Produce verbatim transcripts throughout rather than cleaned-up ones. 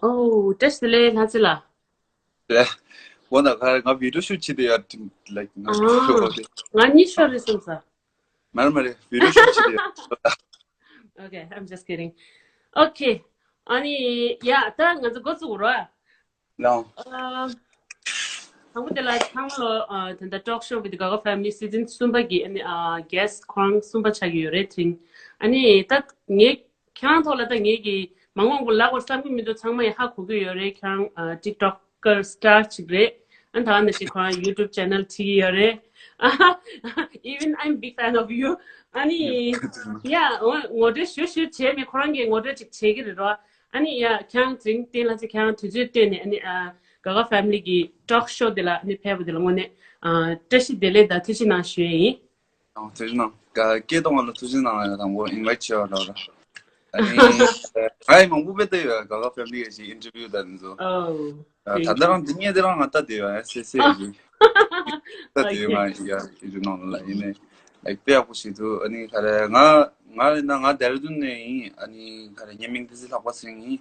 ཨོ། བཀྲ་ཤིས་བདེ་ལེགས་ལྷ་རྩེ་ལགས། ལགས། འོ་ན་ཁ་ང་བི་ཌིའོ་ཤུཊ་བྱེད་དེ་ཡ། ལའིཀ་ང་ཨ། ང་གཉིས་ཤོར་རེད་བསམ་ས། མ་རེད་མ་རེད། བི་ཌིའོ་ཤུཊ་བྱེད་དེ་ཡ། Okay, I'm just kidding. Okay. ཨ་ནི་ཡ་ད་ང་ཚོ་འགོ་བཙུགས་རོགས། ལའོ། ཨ། དང་པོ་དེ་ལ་ཚང་མ་ལོ་ཨ་ད་ལྟ་ཊོག་ཤོ་བི་དི་ག་ག་ཕེ་མི་ལི་སི་ཛིན་གསུམ་པ་གི་ཨ་ནི་ཨ་གེ་སི་ཊི་ཁོང་གསུམ་པ་ཆགས་ཀྱི་ཡོད་རེད་དེ་རིང་། ཨ་ནི་ད་ངས་ཁྱེད་རང་ཐོག་ལ་ད་ངས་ཀྱི་མང་མང་པོ་ལབ་དགོས་བསམ་གྱི་མི་འདུག་ཚང་མ་ཡང་ཧ་གོ་གི་ཡོད་རེད། ཁྱེད་རང་ཨ་ཊིག་ཊོག་ཀར་སི་ཊར་ཅིག་རེད། ཨ་ནི་ད་ནང་བཞིན་ཁོ་རང་ཡུ་ཊུབ་ཆེ་ནལ་ཁྲིད་ཀྱི་ཡོད་རེད། Even I'm big fan of you. ཨ་ནི་ཡ་ངོ་སྤྲོད་ཞུ་ཞུ་བྱས་མེད། ཁོ་རང་གིས་ངོ་སྤྲོད་ཅིག་བྱེད་ཀྱི་རེད་རོ། ཨ་ནི་ཡ་ཁྱེད་རང་དེ་རིང་བསྟན་ལགས་ཚེ་ཁྱེད་རང་དུས་ཚོད་བཏོན་ནས་ཨ་ནི་ཨ་ག་ག་ཕེ་མི་ལི་གི་ཊོག་ཤོ་དེ་ལ་ཨ་ནི་ཕེབས་པ་དེ་ལ་དངོས་གནས་ཨ་བཀྲ་ཤིས་བདེ་ལེགས་དང་ཐུགས་རྗེ་གནང་ཞུ་ཡས་ཡིན། ཨ་ཐུགས་རྗེ་གནང་། ག་སྐད་གཏོང་བ་ལ་ཐུགས་རྗེ་གནང་ཡ། དང་པོ་ཨིན་ཝའིཊ་བྱས་པ་ལ་ར། ཨ་ནི་ང་ཡི་མང་པོ་དཔེ་ལྟ་ཡོད། ག་ག་ཕེ་མི་ལི་གི་ཅིག་ཨིན་ཊར་བིའུ་དང་དེ་ཚོ། ཨོ། ཨ་ད་ལྟ་རང་འདི་ཉལ་དེ་རང་ང་ལྟ་དེ་ཡོད་ཨ་སེ་སེ་གི་ལྟ་དེ་ཡོད། ང་ཡ་ཨིན་ཊར་བིའུ་ནང་ལ་ཡིན་ནས་ལའིཀ་དཔེ་ཡག་པོ་ཞིག་འདུག་ཨ་ནི་ག་རེ་ང་ང་ཡིན་ན་ང་ལྡེ་ར་ལྡུན་ནས་ཡིན། ཨ་ནི་ག་རེ་ངའི་མིང་བསྟན་འཛིན་ལྷག་པ་སེང་ཡིན།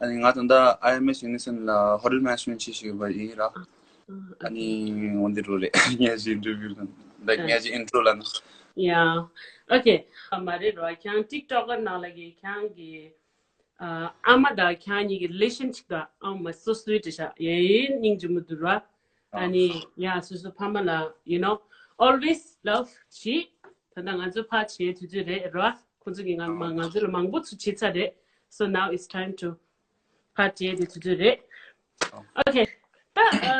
ཨ་ནི་ང་ད་ལྟ་ཨའི་ཨེམ་ཨེས་ཡུ་ནི་སན་ལ་ཧོ་ཊེལ་མེ་ནེ་ཇི་མེན་ཊི་བྱེད་བཞིན་པ་ཡིན་ར། ཨ་ནི་འོ་འདི་འདྲ་རེད། ངས་ཅིག་ཨིན་ཊར་བིའུ་དང་ལའིཀ་ངས་ཅིག་ཨིན་ཊྲོ་ལ་ན། ཡ། ཨོ་ཁེ། མ་རེད་རོ། ཁྱེད་རང་ཊིག་ཊོག་ཀར་ནང་ལ་གི་ཁྱེད་རང་གི་ཨ་ཨ་མ་དང་ཁྱེད་རང་གཉིས་ཀྱི་རི་ལེ་ཤན་ཅིག་དང་ཨ་མ་སོ་སོའི་འདྲ་ཤག་ཡ་ཡིན་སྙིང་རྗེ་མོ་འདུག་ར། ཨ་ནི་ཡ་སོ་སོ་ཕ་མ་ལ་you know always love བྱེད། ད་ལྟ་ང་ཚོ་ཕར་བྱེད་དུས་ཚོད་རེད་ར། ཁོང་ཚོ་གི་ང་ང་ང་ཚོ་ལ་མང་པོ་ཚུར་བྱེད་ཚར་རེད། So now it's time to ཕར་བྱེད་དུས་ཚོད་རེད། ཨོ་ཁེ། ད་ཨ་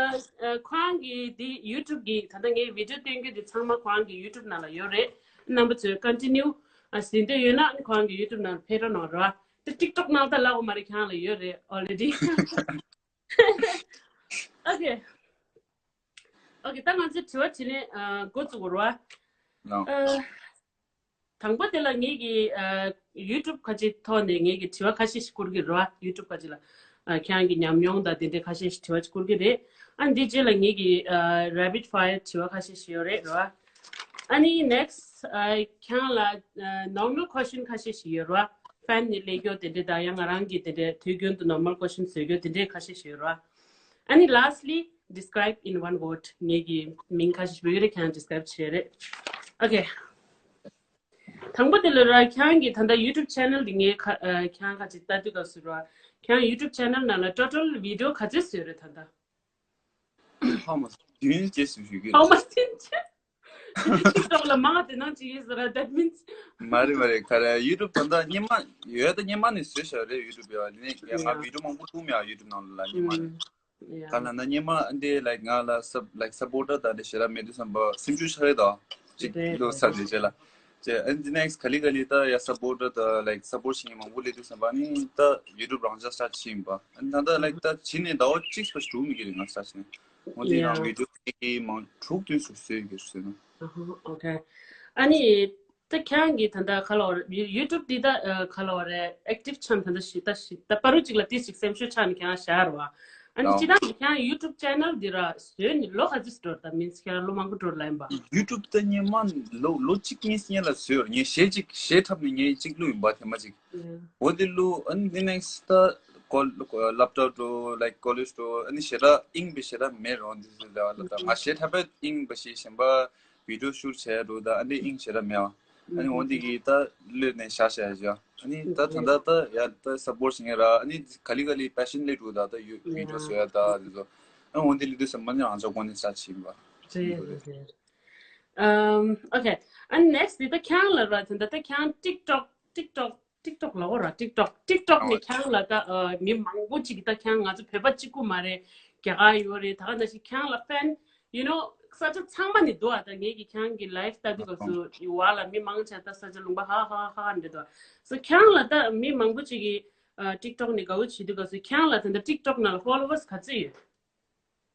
ཨ་ཁོ་རང་གི་འདི་ཡུ་ཊུབ་གི་ད་ལྟ་ངའི་བི་ཌིའོ་སྟོན་རྒྱུ་འདི་ཚང་མ་ཁོ་རང་གི་ཡུ་ཊུབ་ནང་ལ་ཡོད་རེད། རྣམ་པ་ཚོས་ཀོན་ཊི་ནིའུ་ཨ་གཟིགས་འདོད་ཡོད་ན་ཁོ་རང་གི་ཡུ་ཊུབ་ནང་ལ་ཕེབས་རོགས་གནང་རོགས། ད་ཊིག་ཊོག་ནང་ད་ལབ་དགོས་མ་རེད། ཁྱེད་རང་ལ་ཡོད་རེད་ཨོ་རེ་ཌི། ཨོ་ཁེ། ཨོ་ཁེ། ད་ང་ཚོས་དྲི་བ་དྲིས་ལན་ཨ་འགོ་བཙུགས་དགོས་རེད་བ། ལའོ། ཨ། དང་པོ་དེ་ལ་ངེད་ཀྱི་ཨ་ཡུ་ཊུབ་ཁ་ཅིག་ཐོག་ནས་ངེད་ཀྱི་དྲི་བ་ཁ་ཤས་ཤིག་བསྐུར་གྱི་རེད་བ། ཡུ་ཊུབ་ཁ་ཅིག་ལ་ཨ་ཁྱེད་རང་གི་ཉམས་མྱོང་དང་དེ་འདྲའི་ཁ་ཤས་ཤིག་དྲི་བ་ཅིག་བསྐུར་གྱི་རེད། ཨ་འདི་རྗེས་ལ་ངེད་ཀྱི་ཨ་རེ་པིཌ་ཕ་ཡར་དྲི་བ་ཁ་ཤས་ཤིག་ཡོད་རེད་རེད་བ། ཨ་ནི་ནེག་སི་ཊི་ཨ་ཁྱེད་རང་ལ་ཨ་ནོར་མལ་ཁོ་ཤན་ཁ་ཤས་ཤིག་ཡོད་རེད་བ། ཕེན་ནས་སླེབས་རྒྱུ་དེ་འདྲ་དང་ཡང་ང་རང་གི་དེ་འདྲ་དུས་རྒྱུན་དུ་ནོར་མལ་ཁོ་ཤན་བཟོ་རྒྱུ་དེ་འདྲའི་ཁ་ཤས་ཤིག་ཡོད་རེད་བ། ཨ་ནི་lastly describe in one word. ངེད་ཀྱི་མིང་ཁ་ཤས་ཤིག་བོད་ཡིག་རེ་ཁྱེད་རང་ཌི་སི་ཀ་རེབ་བྱེད་རེད། ཨོ་ཁེ། དང་པོ་དེ་ལ་ར་ཁྱེད་རང་གི་ད་ལྟ་ཡུ་ཊུབ་ཆེ་ནལ་འདི་ངས་ཁ་ཨ་ཁྱེད་རང་ཁ་ཅིག་ལྟ་དུས་སྐབས་སུ་ར་ཁྱེད་རང་ཡུ་ཊུབ་ཆེ་ནལ་ནང་ལ་ཊོ་ཊལ་བི་ཌིའོ་ག་ཚོད་བཟོས་རེད་ད་ལྟ། ཧ་མ་སོང་། བདུན་རྗེས་སུ་ཞུ་གི་ཧ་མ་སོང་། ཊིག་ཊོག་ལ་མང་དེ་ནང་ཅིག་ཡོད་ཟེར་ར། That means མ་རེད་མ་རེད། ག་རེ་ཡུ་ཊུབ་ད་ལྟ་སྔོན་མ་ཡོད་ད་སྔོན་མ་ནས་བཟོས་བཞག་རེད། ཡུ་ཊུབ་ཡ་ནས་ཡ་ང་བི་ཌིའོ་མང་པོ་བླུགས་མེད་ཡུ་ཊུབ་ནང་ལ་སྔོན་མ་ནས། ཡ། ག་ལ་ན་སྔོན་མ་འདི་ལའིཀ་ང་ལ་སབ་ལའིཀ་སབ་པོར་ཊར་དང་འདི་ཞེ་དྲག་མེད་དུས་ཙམ་པ་སེམས་ཤུགས་ཆག་གི་དང་ཅིག་རེད་བླུགས་ཚར་རེད་རྗེས་ལ། ཅེ་ཨན་ཛི་ནེག་སི་ག་ལེ་ག་ལེ་ད་ཡ་སབ་པོར་ཊར་དང་ལའིཀ་སབ་པོར་ཊི་བྱེད་མཁན་མང་པོ་སླེབས་དུས་ཙམ་པ་ནི་ད་ཡུ་ཊུབ་རང་འཇགས་སི་ཊར་ཊི་བྱས་ཡིན་པ། ཨན་ད་ལྟ་ལའིཀ་ད་བྱས་ནས་ཟླ་བ་གཅིག་ཙམ་འགྲོ་མི་གི་རེད་ང་སི་ཊར་ཊི་བྱས་ནས། འོ་དེ་རང་ཡ་བི་ཌིའོ་དེ་མང་དྲུག་བདུན་ཙམ་བཟོས་ཡོད་རེད་ཟེར་ན། ཨ་ཧ། ཨོ་ཁེ། ཨ་ནི། ད་ཁྱེད་རང་གིས་ད་ལྟ་ག་ལབ་དགོས་རེད། ཡུ་ཊུབ་འདི་ད་ཨ་ག་ལབ་དགོས་རེད། ཨེག་ཊིབ་ཆགས་ད་ལྟ་ཞིག་ད་ཞིག་ད་བར་དུ་ཅིག་ལ་ཏོག་ཙམ་སེམས་ཤུགས་ཆག་ནས་ཁྱེད་རང་བཞག་རེད་བ། ཨ་ནི་ཨོ་སྤྱིར་བཏང་གི་ཁྱེད་རང་ཡུ་ཊུབ་ཆེ་ནལ་འདི་ར་བཟོས་ནས་ལོ་ག་ཚོད་འགྲོ་རེད། ད་མིན་ཁྱེད་རང་ལོ་མང་པོ་འགྲོ་རེད་ལབ་ཡིན་པ། ཡུ་ཊུབ་ད་སྔོན་མ་ལོ་ལོ་གཅིག་གཉིས་སྔོན་ལ་བཟོས་ཡོད་རེད། ངས་གཞས་གཅིག་གཞས་འཁྲབ་ནས་ངས་གཅིག་བླུགས་ཡིན་པ་ཐེངས་མ་གཅིག་ཨ་འོ་དེ་བླུགས་ཨ་ནི་དེ་ནེག་སི་ཊི་ད་ཀོ་ལེབ་ཊོབ་འགྲོ་ལའིཀ་ཀོ་ལེཇ་འགྲོ་ཨ་ནི་ཞེ་དྲག་ཨིང་བི་ཞེ་དྲག་མེད་རུང་དེ་ཚོ་ལ་ལ་ད་ང་གཞས་འཁྲབ་པའི་ཨིང་བི་ཞེ་གཞན་པ། བི་ཌིའོ་ཤུཊ་བྱས་འགྲོ་ད་ཨ་ནི་ཨིང་ཞེ་དྲག་མེད་བ། ཨ་ནི་འོ་འདི་གི་ད་ལོས་ནས་བཞག་བཞག་བཞག་ཨ་ནི་ད་ད་ད་ད་ཡ་ད་སབ་པོར་ཊི་བྱེད་མཁན་ར་ཨ་ནི་ག་ལེ་ག་ལེ་པེ་ཤན་སླེབས་འགྲོ་ད་ད་ཡུ་བི་ཌིའོ་བཟོ་ཡ་ད་དེ་ཚོ་ཨ་ནི་འོ་འདི་ལས་དུས་སམ་མ་ནི་རང་ཅག་ཀོ་ནས་ས་ཕྱིན་པ། རེད་རེད་རེད། ཨམ་ཨོ་ཁེ། ཨ་ནི་ནེག་སི་ཊི་འདི་ད་ཁྱེད་རང་ལ་ར་ད་ད་ད་ཁྱེད་རང་ཊིག་ཊོག་ཊིག་ཊོག་ཊིག་ཊོག་ལབ་དགོས་ར། ཊིག་ཊོག་ཊིག་ཊོག་ནས་ཁྱེད་རང་ལ་ད་ཨ་མི་མང་པོ་ཅིག་གིས་ད་ཁྱེད་རང་ང་ཚོ་བོད་པ་གཅིག་པུ་མ་རེད། རྒྱ་གར་ཡོད་རེད། ད་ག་ནང་བཞིན་ཁྱེད་རང་ལ་ཕེན་ཡུ་ནོ་ས་ཆ་ཚང་མ་ནས་འདུག་ཨ་ད་ངེད་ཀྱིས་ཁྱེད་རང་གི་ལའིབ་ལྟ་དུས་སྐབས་སུ་ཡུ་ཝར་ལ་མི་མང་ཆེ་ད་ས་ཆ་ལུང་པ་ཧ་ཧ་ཧ་ཧ་འདྲ་འདུག་སོ་ཁྱེད་རང་ལ་ད་མི་མང་པོ་ཅིག་གིས་ཨ་ཊིག་ཊོག་ནས་དགའ་བོ་བྱེད་དུས་སྐབས་སུ་ཁྱེད་རང་ལ་ད་ལྟ་ཊིག་ཊོག་ནང་ལ་ཕོ་ལོ་ཝར་སི་ག་ཚོད་ཡོད།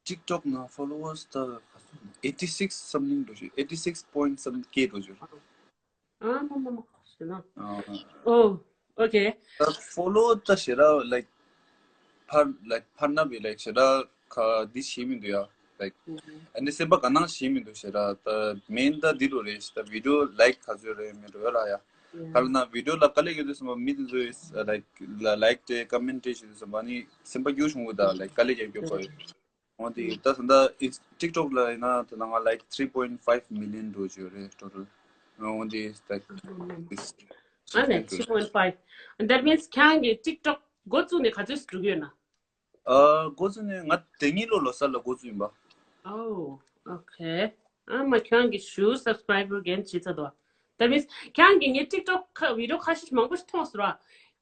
ཊིག་ཊོག་ནང་ཕོ་ལོ་ཝར་སི་ད་ག་ཚོད་ཨེ་ཊི་སིག་སམ་ཐིང་འགྲོ་ཞིག་ཨེ་ཊི་སིག་པོ་ཡིན་ཊི་སམ་ཐིང་ཀེ་འགྲོ་ཞིག་ཨ་མ་མ་མ་ཞེ་ན། ཨ། ཨོ། ཨོ་ཁེ། ད་ཕོ་ལོ་ད་ཞེ་དྲག་ལའིཀ་ཕར་ལའིཀ་ཕར་ན་བི་ལའིཀ་ཞེ་དྲག་ག་འདི་བྱེད་མི་འདུག་ཡ། ལའིཀ་ཨ་ནི་སེམས་པ་དགའ་སྣང་བྱེད་མི་འདུག་ཞེ་དྲག་ད་མེན་ད་འདི་རུ་རེད། ད་བི་ཌིའོ་ལའིཀ་ག་ཚོད་རེད་མི་འགྲོ་ཡ་ལ་ཡ། ག་ལ་ན་བི་ཌི་ཡོ་ལ་དཀའ་ལས་ཡོད་དུས་ཙམ་པ་མི་དེ་ཚོས་ལའིཀ་ལ་ལའིཀ་དེ་ཀོ་མེན་ཊི་བྱེད་དུས་ཙམ་པ་ནི་སེམས་པ་སྐྱོ་བྱུང་གི་ད་ལའིཀ་དཀའ་ལས་རྒྱག་རྒྱུ་ཁོ་ཡོད། འོན་ཏེ་ད་ད་ལྟ་ཊིག་ཊོག་ལ་ཡིན་ན་ད་ལྟ་ང་like three point five million འགྲོ་བཅུག་རེད་ཊོ་ཊལ། འོན་ཏེ་like this ཨ་ནི་three point five. That means ཁྱེད་རང་གི་ཊིག་ཊོག་འགོ་བཙུགས་ནས་ག་ཚོད་འགྲོ་གི་ཡོད་ན། ཨ་འགོ་བཙུགས་ནས་ང་དེ་ཉིད་ལོ་ལོ་གསར་ལ་འགོ་བཙུགས་ཡིན་པ། Oh, okay. ཨ་མ་ཁྱེད་རང་གི་ཞུ་སབ་སི་ཀ་རའི་བར་གན་བྱེད་ཚར་འདུག That means ཁྱེད་རང་གི་ངའི་ཊིག་ཊོག་ཁ་བི་ཌི་ཡོ་ཁ་ཤས་མང་པོ་ཞིག་མཐོང་སོང་ར།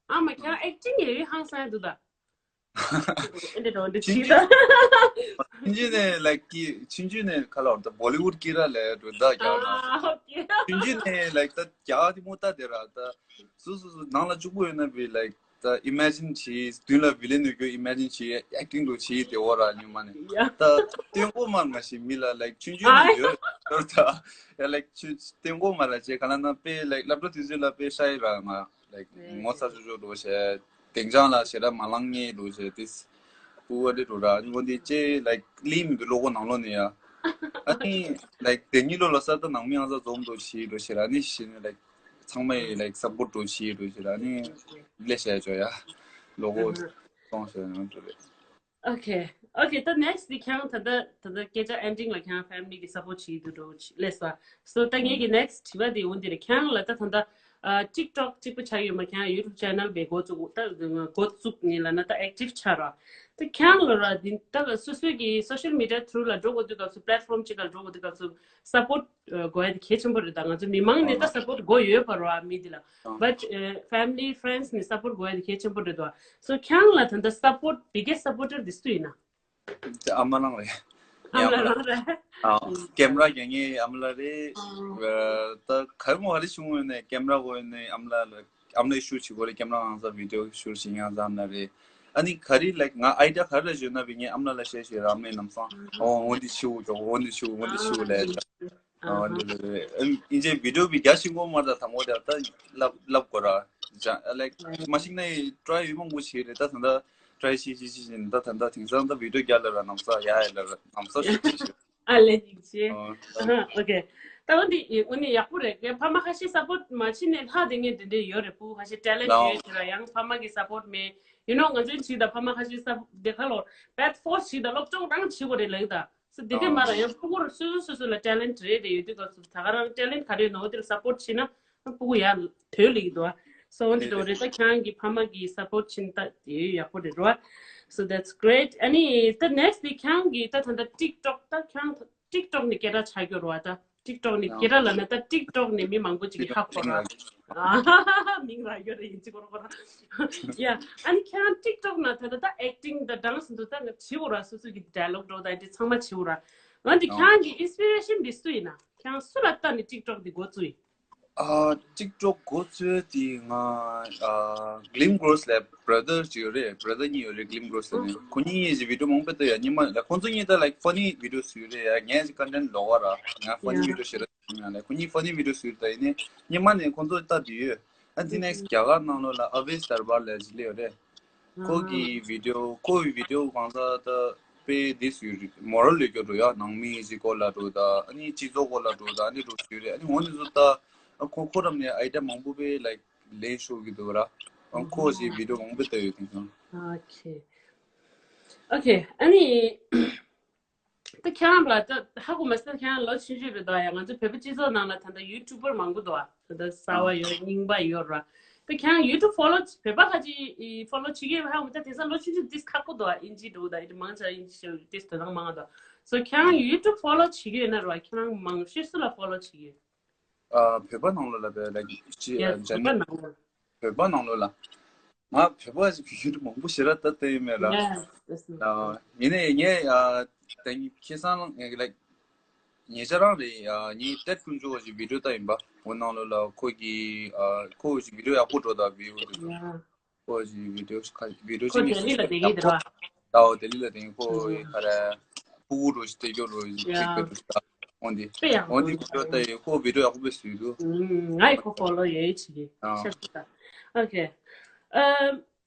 ཨ་མ་ཁྱེད་རང་ཨེག་ཊིང་ཡེ་ཧང་སང་ཡ་འདུག་ད། འདི་འདྲ་འདི་ཆི་ད། ཆུང་ཆུང་ནས་like ཆུང་ཆུང་ནས་ཁ་ལ་ད་བོ་ལི་ཝུཌ་ཀི་ར་ལས་འགྲོ་ད་རྒྱ་ནང་། ཨ་ཨོ་ཁེ། ཆུང་ཆུང་ནས་like ད་རྒྱ་དེ་མོ་ད་དེ་ར་ད་སུ་སུ་སུ་ནང་ལ་གཅིག་པོ་ཡོད་ན་བི་like ད་ཨི་མེ་ཇིན་བྱེད་མདུན་ལ་བི་ལན་ནུ་རྒྱུ་ཨི་མེ་ཇིན་བྱེད་ཨེག་ཊིང་དུ་བྱེད་དེ་འོ་ར་ཉི་མ་ནས་ཡ། ད་སྟོན་གོ་མ་ང་ཞིག་མི་ལ་like ཆུང་ཆུང་ནས་ཡོད་ད་ཡ་like ཆུ་སྟོན་གོ་མ་ལ་བྱེད་ག་ལ་ན་དཔེ་like སློབ་གྲྭ་དུས་ཚོད་ལ་དཔེ་ཤ་ཡི་ར་ང་like ངོ་ཚ་ཆུ་ཆུ་འགྲོ་བྱེད། དེང་སང་ལ་ཞེ་དྲག་མ་ལང་ངེས་འདུག་ཞེས་ཏིས། ཕྲུ་གུ་འདི་འགྲོ་ར་ཉིན་མོ་འདི་ཅེ་like ལིམ་གི་ལོ་གོ་ནང་ལོ་ནས་ཡ། ཨ་ནི་like དེ་ཉིན་ལོ་ལ་ས་ད་ནང་མི་ཨང་ས་འཛོམས་འགྲོ་ཞེས་འགྲོ་ཞེ་ར་ནི་ཞེ་ནི་like ཚང་མས་like སབ་པོར་འགྲོ་ཞེས་འགྲོ་ཞེ་ར་ནི་ལས་བྱས་ཆོག་ཡ། ལོ་གོ་སོང་ཞེ་ན་འགྲོ་རེད། Okay, okay. ད་next དེ་ཁྱང་ད་ད་ད་ད་སྐད་ཆ་ending ལ་ཁྱང་family གི་support བྱེད་དུ་འགྲོ་ལས་ས། So ད་ངེད་ཀྱི་next དྲི་བ་དེ་འོན་དེ་རེད། ཁྱང་ལ་ད་ད་ད་ཨ་TikTok གཅིག་པུ་ཆགས་ཡོད་མ། ཁྱང་YouTube channel བའི་འགོ་བཙུགས་ད་འགོ་བཙུགས་ནས་ལ་ན་ད་active ཆགས་ར། ད་ཁྱང་ལ་ར་དེ་ད་སོ་སོའི་གི་social media through ལ་འགྲོ་དགོས་དུས་སྐབས་སུ་platform གཅིག་ལ་འགྲོ་དགོས་དུས་སྐབས་སུ་support དགོས་ཡ་དེ་གལ་ཆེན་པོ་རེད། ད་ང་ཚོ་མི་མང་ནས་ད་support དགོས་ཡོད་པ་ར་མི་དེ་ལ། But family friends ནས་support དགོས་ཡ་དེ་གལ་ཆེན་པོ་རེད་དོ། So ཁྱང་ལ་ད་ད་support biggest supporter དེ་སུ་ཡིན་ན། ཨ་མ་རང་རེད། ཨ་མ་རང་རེད། ཀེམ་ར་རྒྱག་མཁན་ཨ་མ་ལགས་རེད། ད་ག་རེ་མོ་ཧ་ལས་བྱུང་ཡོད་ནས་ཀེམ་ར་གོ་ཡོད་ནས་ཨ་མ་ལགས་ལ་ཨ་མ་ལགས་ཤུ་ཆི་གོ་རེད། ཀེམ་ར་ཨང་ས་བི་ཌི་ཡོ་ཤུ་ཆི་ཡང་ཟ་ཨ་མ་ལགས་རེད། ཨ་ནི་ག་རེ་like ང་ཨའི་ཌི་ཡ་ག་རེ་ལ་བརྗོད་ན་བི་ངའི་ཨ་མ་ལགས་ལ་བཤད་ཤེས་ར་མེད་ལམ་སང་ཨོ་འོ་འདི་ཆི་འོ་ཀྱོ་འོ་འདི་ཆི་འོ་འདི་ཆི་འོ་ལས། ཨ་འདི་ལས་ཨིན་ཇེ་བི་ཌི་ཡོ་བི་རྒྱ་ཤིང་གོ་མར་ད་དང་པོ་དེ་ད་ལབ་ལབ་གོ་ར་ཇ་like མ་ཤིག་ན་ཡི་ཊ་རའི་ཡི་མང་པོ་བྱེད་རེད། ད་ད་ད་ཊ་རའི་ཤི་ཤི་ཤི་ཤི་ད་ད་ད་དེང་སང་ད་བི་ཌི་ཡོ་རྒྱ་ལ་ར་ནམ་ས་ཡ་ཡ་ལ་ར་ནམ་ས་ཤི་ཤི་ཤི། ཨ་ལས་ཡིན་ཆེ། ཨོ་ཨ་ཨོ་ཁེ། ད་འོ་འདི་འོ་ནི་ཡག་པོ་རེད། ཕ་མ་ཁ་ཤས་support མ་བྱེད་ནས་ལྷག་དེ་ངས་དེ་འདྲས་ཡོད་རེད། ཕྲུ་གུ་ཁ་ཤས་talent ཡོད་ཟེར་ར་ཡང་ཕ་མ་གི་support མེད། You know ང་ཚོའི་ཇི་ད་ཕ་མ་ཁ་ཤས་སབ་དེ་ཁ་ལོ་བེད་ཕོར་སི་ཇི་ད་སློབ་སྦྱོང་རང་བྱེད་དགོས་རེད་ལབ་ད། སོ་དེ་གས་མ་ར་ཡང་ཕྲུ་གུར་སོ་སོ་སོ་ལ་talent རེ་རེ་ཡོད་དུས་སྐབས་སུ་ད་ག་རང་talent ག་རེ་ཡོད་ན་འོ་དེ་ལ་support བྱེད་ན་ཕྲུ་གུ་ཡར་ཐོན་ལེགས་འདུག་ཨ། སོ་འོ་འདི་འདྲ་རེད། ད་ཁྱེད་རང་གི་ཕ་མ་གི་support བྱེད་ན་ད་དེ་ཡག་པོ་རེད་རོ། So that's great. ཨ་ནི་ད་next དེ་ཁྱེད་རང་གི་ད་ད་ད་TikTok ད་ཁྱེད་རང་TikTok ནས་སྐད་གྲགས་ཆགས་ཡོད་རོ་ཨ། ད་TikTok ནས་སྐད་གྲགས་ལབ་ན་ད་TikTok ནས་མི་མང་པོ་ཅིག་གིས་ཧ་གོ་ར། ཨ་མིང་ར་ཡོད་རེད་ཡིན་ཅི་གོ་ར་གོ་ར། ཡ་ཨ་ནི་ཁྱེད་རང་TikTok ནང་ད་ད་ད་acting ད་dance འདུག་ད་ང་བྱེད་འོ་ར། སོ་སོ་གི་dialogue འགྲོ་ད་འདི་ཚང་མ་བྱེད་འོ་ར། ང་འདི་ཁྱེད་རང་གི་inspiration འདི་སུ་ཡིན་ན། ཁྱེད་རང་སུ་ལ་ལྟ་ནས་TikTok འདི་འགོ་བཙུགས་ཡིན། ཨ་TikTok འགོ་བཙུགས་དེ་ང་ཨ་Glim Gross ལ་brother ཅིག་ཡོད་རེད། brother གཉིས་ཡོད་རེད། Glim Gross ལ་ནས་ཁོ་གཉིས་ཀྱི་video མང་པོ་ལྟ་ཡ། ཉི་མ་ལ་ཁོང་ཚོ་གཉིས་ད་like funny video བཟོས་རེད་ཡ། ངས་ཅིག་content ལོག་བ་ར་ང་funny video བྱེད་ར་ཡ་ལ་ཁོ་གཉིས་funny video བཟོས་ད་ཡིན་ནས་ཉི་མ་ནས་ཁོང་ཚོ་ལྟ་དུས་ཡོད། ཨ་འདི་next རྒྱ་གར་ནང་ལོགས་ལ་Aves Darbar ལ་ཅིག་སླེབས་ཡོད་རེད། ཁོ་གི་video ཁོ་གི་video གང་ས་ད་དཔེ་འདི་བཟོས་རེད། moral ལས་སྐྱོ་འགྲོ་ཡ། ནང་མི་ཞིག་སྐོར་ལ་འགྲོ་ད་ཨ་ནི་སྤྱི་ཚོགས་སྐོར་ལ་འགྲོ་ད་ཨ་ནི་འགྲོ་བཟོས་རེད། ཨ་ནི་འོ་འདི་ཚོ་ད་ཁོ་ཁོ་རམ་ནས་idea མང་པོ་དཔེ་like ལེན་ཤོར་གི་འདུག་ར། ཨང་ཁོ་ཞིག་བི་ཌི་ཡོ་མང་པོ་ལྟ་ཡོད་དེང་སང་། Okay. Okay. ཨ་ནི་ད་ཁྱེད་རང་ལ་ད་ཧ་གོ་མ་སོང་། ཁྱེད་རང་ལོ་ཆུང་ཆུང་རེད་དོ་ཡ། ང་ཚོ་བོད་པ་སྤྱི་ཚོགས་ནང་ལ་ད་ལྟ་YouTuber མང་པོ་འདུག་ཨ། ད་ལྟ་གསར་བ་ཡོད་རྙིང་པ་ཡོད་ར། ད་ཁྱེད་རང་YouTube follow བོད་པ་ཁ་ཅིག་follow བྱེད་ཀྱི་ཡོད་ཧ་གོ་མ། ད་དེང་སང་ལོ་ཆུང་ཆུང་ཏིས་ཁག་པོ་འདུག་ཨ། ཨིན་ཇི་འགྲོ་ད་ཨིན་ཇི་ཤོད་ཏིས་དོ་སྣང་མང་ང་འདུག So ཁྱེད་རང་YouTube follow བྱེད་ཀྱི་ཡོད་ན་ར། ཁྱེད་རང་མང་ཤོས་སུ་ལ་follow བྱེད་ཀྱི་ཡོད། ཨ་བོད་པ་ནང་ལོགས་ལ་བས་ལ་ཅི་ཡ་ཨ་བོད་པ་ནང་ལོགས་ལ། བོད་པ་ནང་ལོགས་ལ། ང་བོད་པ་ཞིག་བི་ཌི་ཡོ་མང་པོ་ཞེ་དྲག་ལྟ་ལྟ་ཡིན་མེད་ལ། ཡ་ཡིན་ནའི་ངས་ཨ་ད་ཁྱེད་སང་ངས་ལ་ཉེ་ཆར་རང་རེད། ཨ་ངས་ཏེད་ཀུན་ཇོ་ཞིག་བི་ཌི་ཡོ་ལྟ་ཡིན་པ། འོ་ནང་ལོགས་ལ་ཁོ་གི་ཨ་ཁོ་ཞིག་བི་ཌི་ཡོ་ཡག་པོ་འགྲོ་ད་བི་ཡོ་འགྲོ་ད། ཁོ་ཞིག་བི་ཌི་ཡོ་ཁ་བི་ཌི་ཡོ་ཁོ་ཅིག་ལྡི་ལི་ལ་བསྡད་ཀྱི་འདུག་ར། ཨའོ་ལྡི་ལི་ལ་བསྡད་ཀྱི། ཁོ་ཡི་ཁ་ར་ཕྲུ་གུ་འགྲོ་ཞིག་སྡོད་རྒྱུ་འགྲོ་ཞིག་ཅིག་ཡ་བསྡད་འདུག་ས། འོན་ཏེ་དཔེ་ཡག་པོ་འོན་ཏེ་འདུག་བི་ཌི་ཡོ་ལྟ་ཡི་ཁོ་བི་ཌི་ཡོ་ཡག་པོ་དཔེ་བཟོས་འདུག་ང་ཡི་ཁོ་ཕོ་ལོ་ཡོད་ཅིག་གི་ཨ་ཤ་ཤ་ད། ཨོ་ཁེ།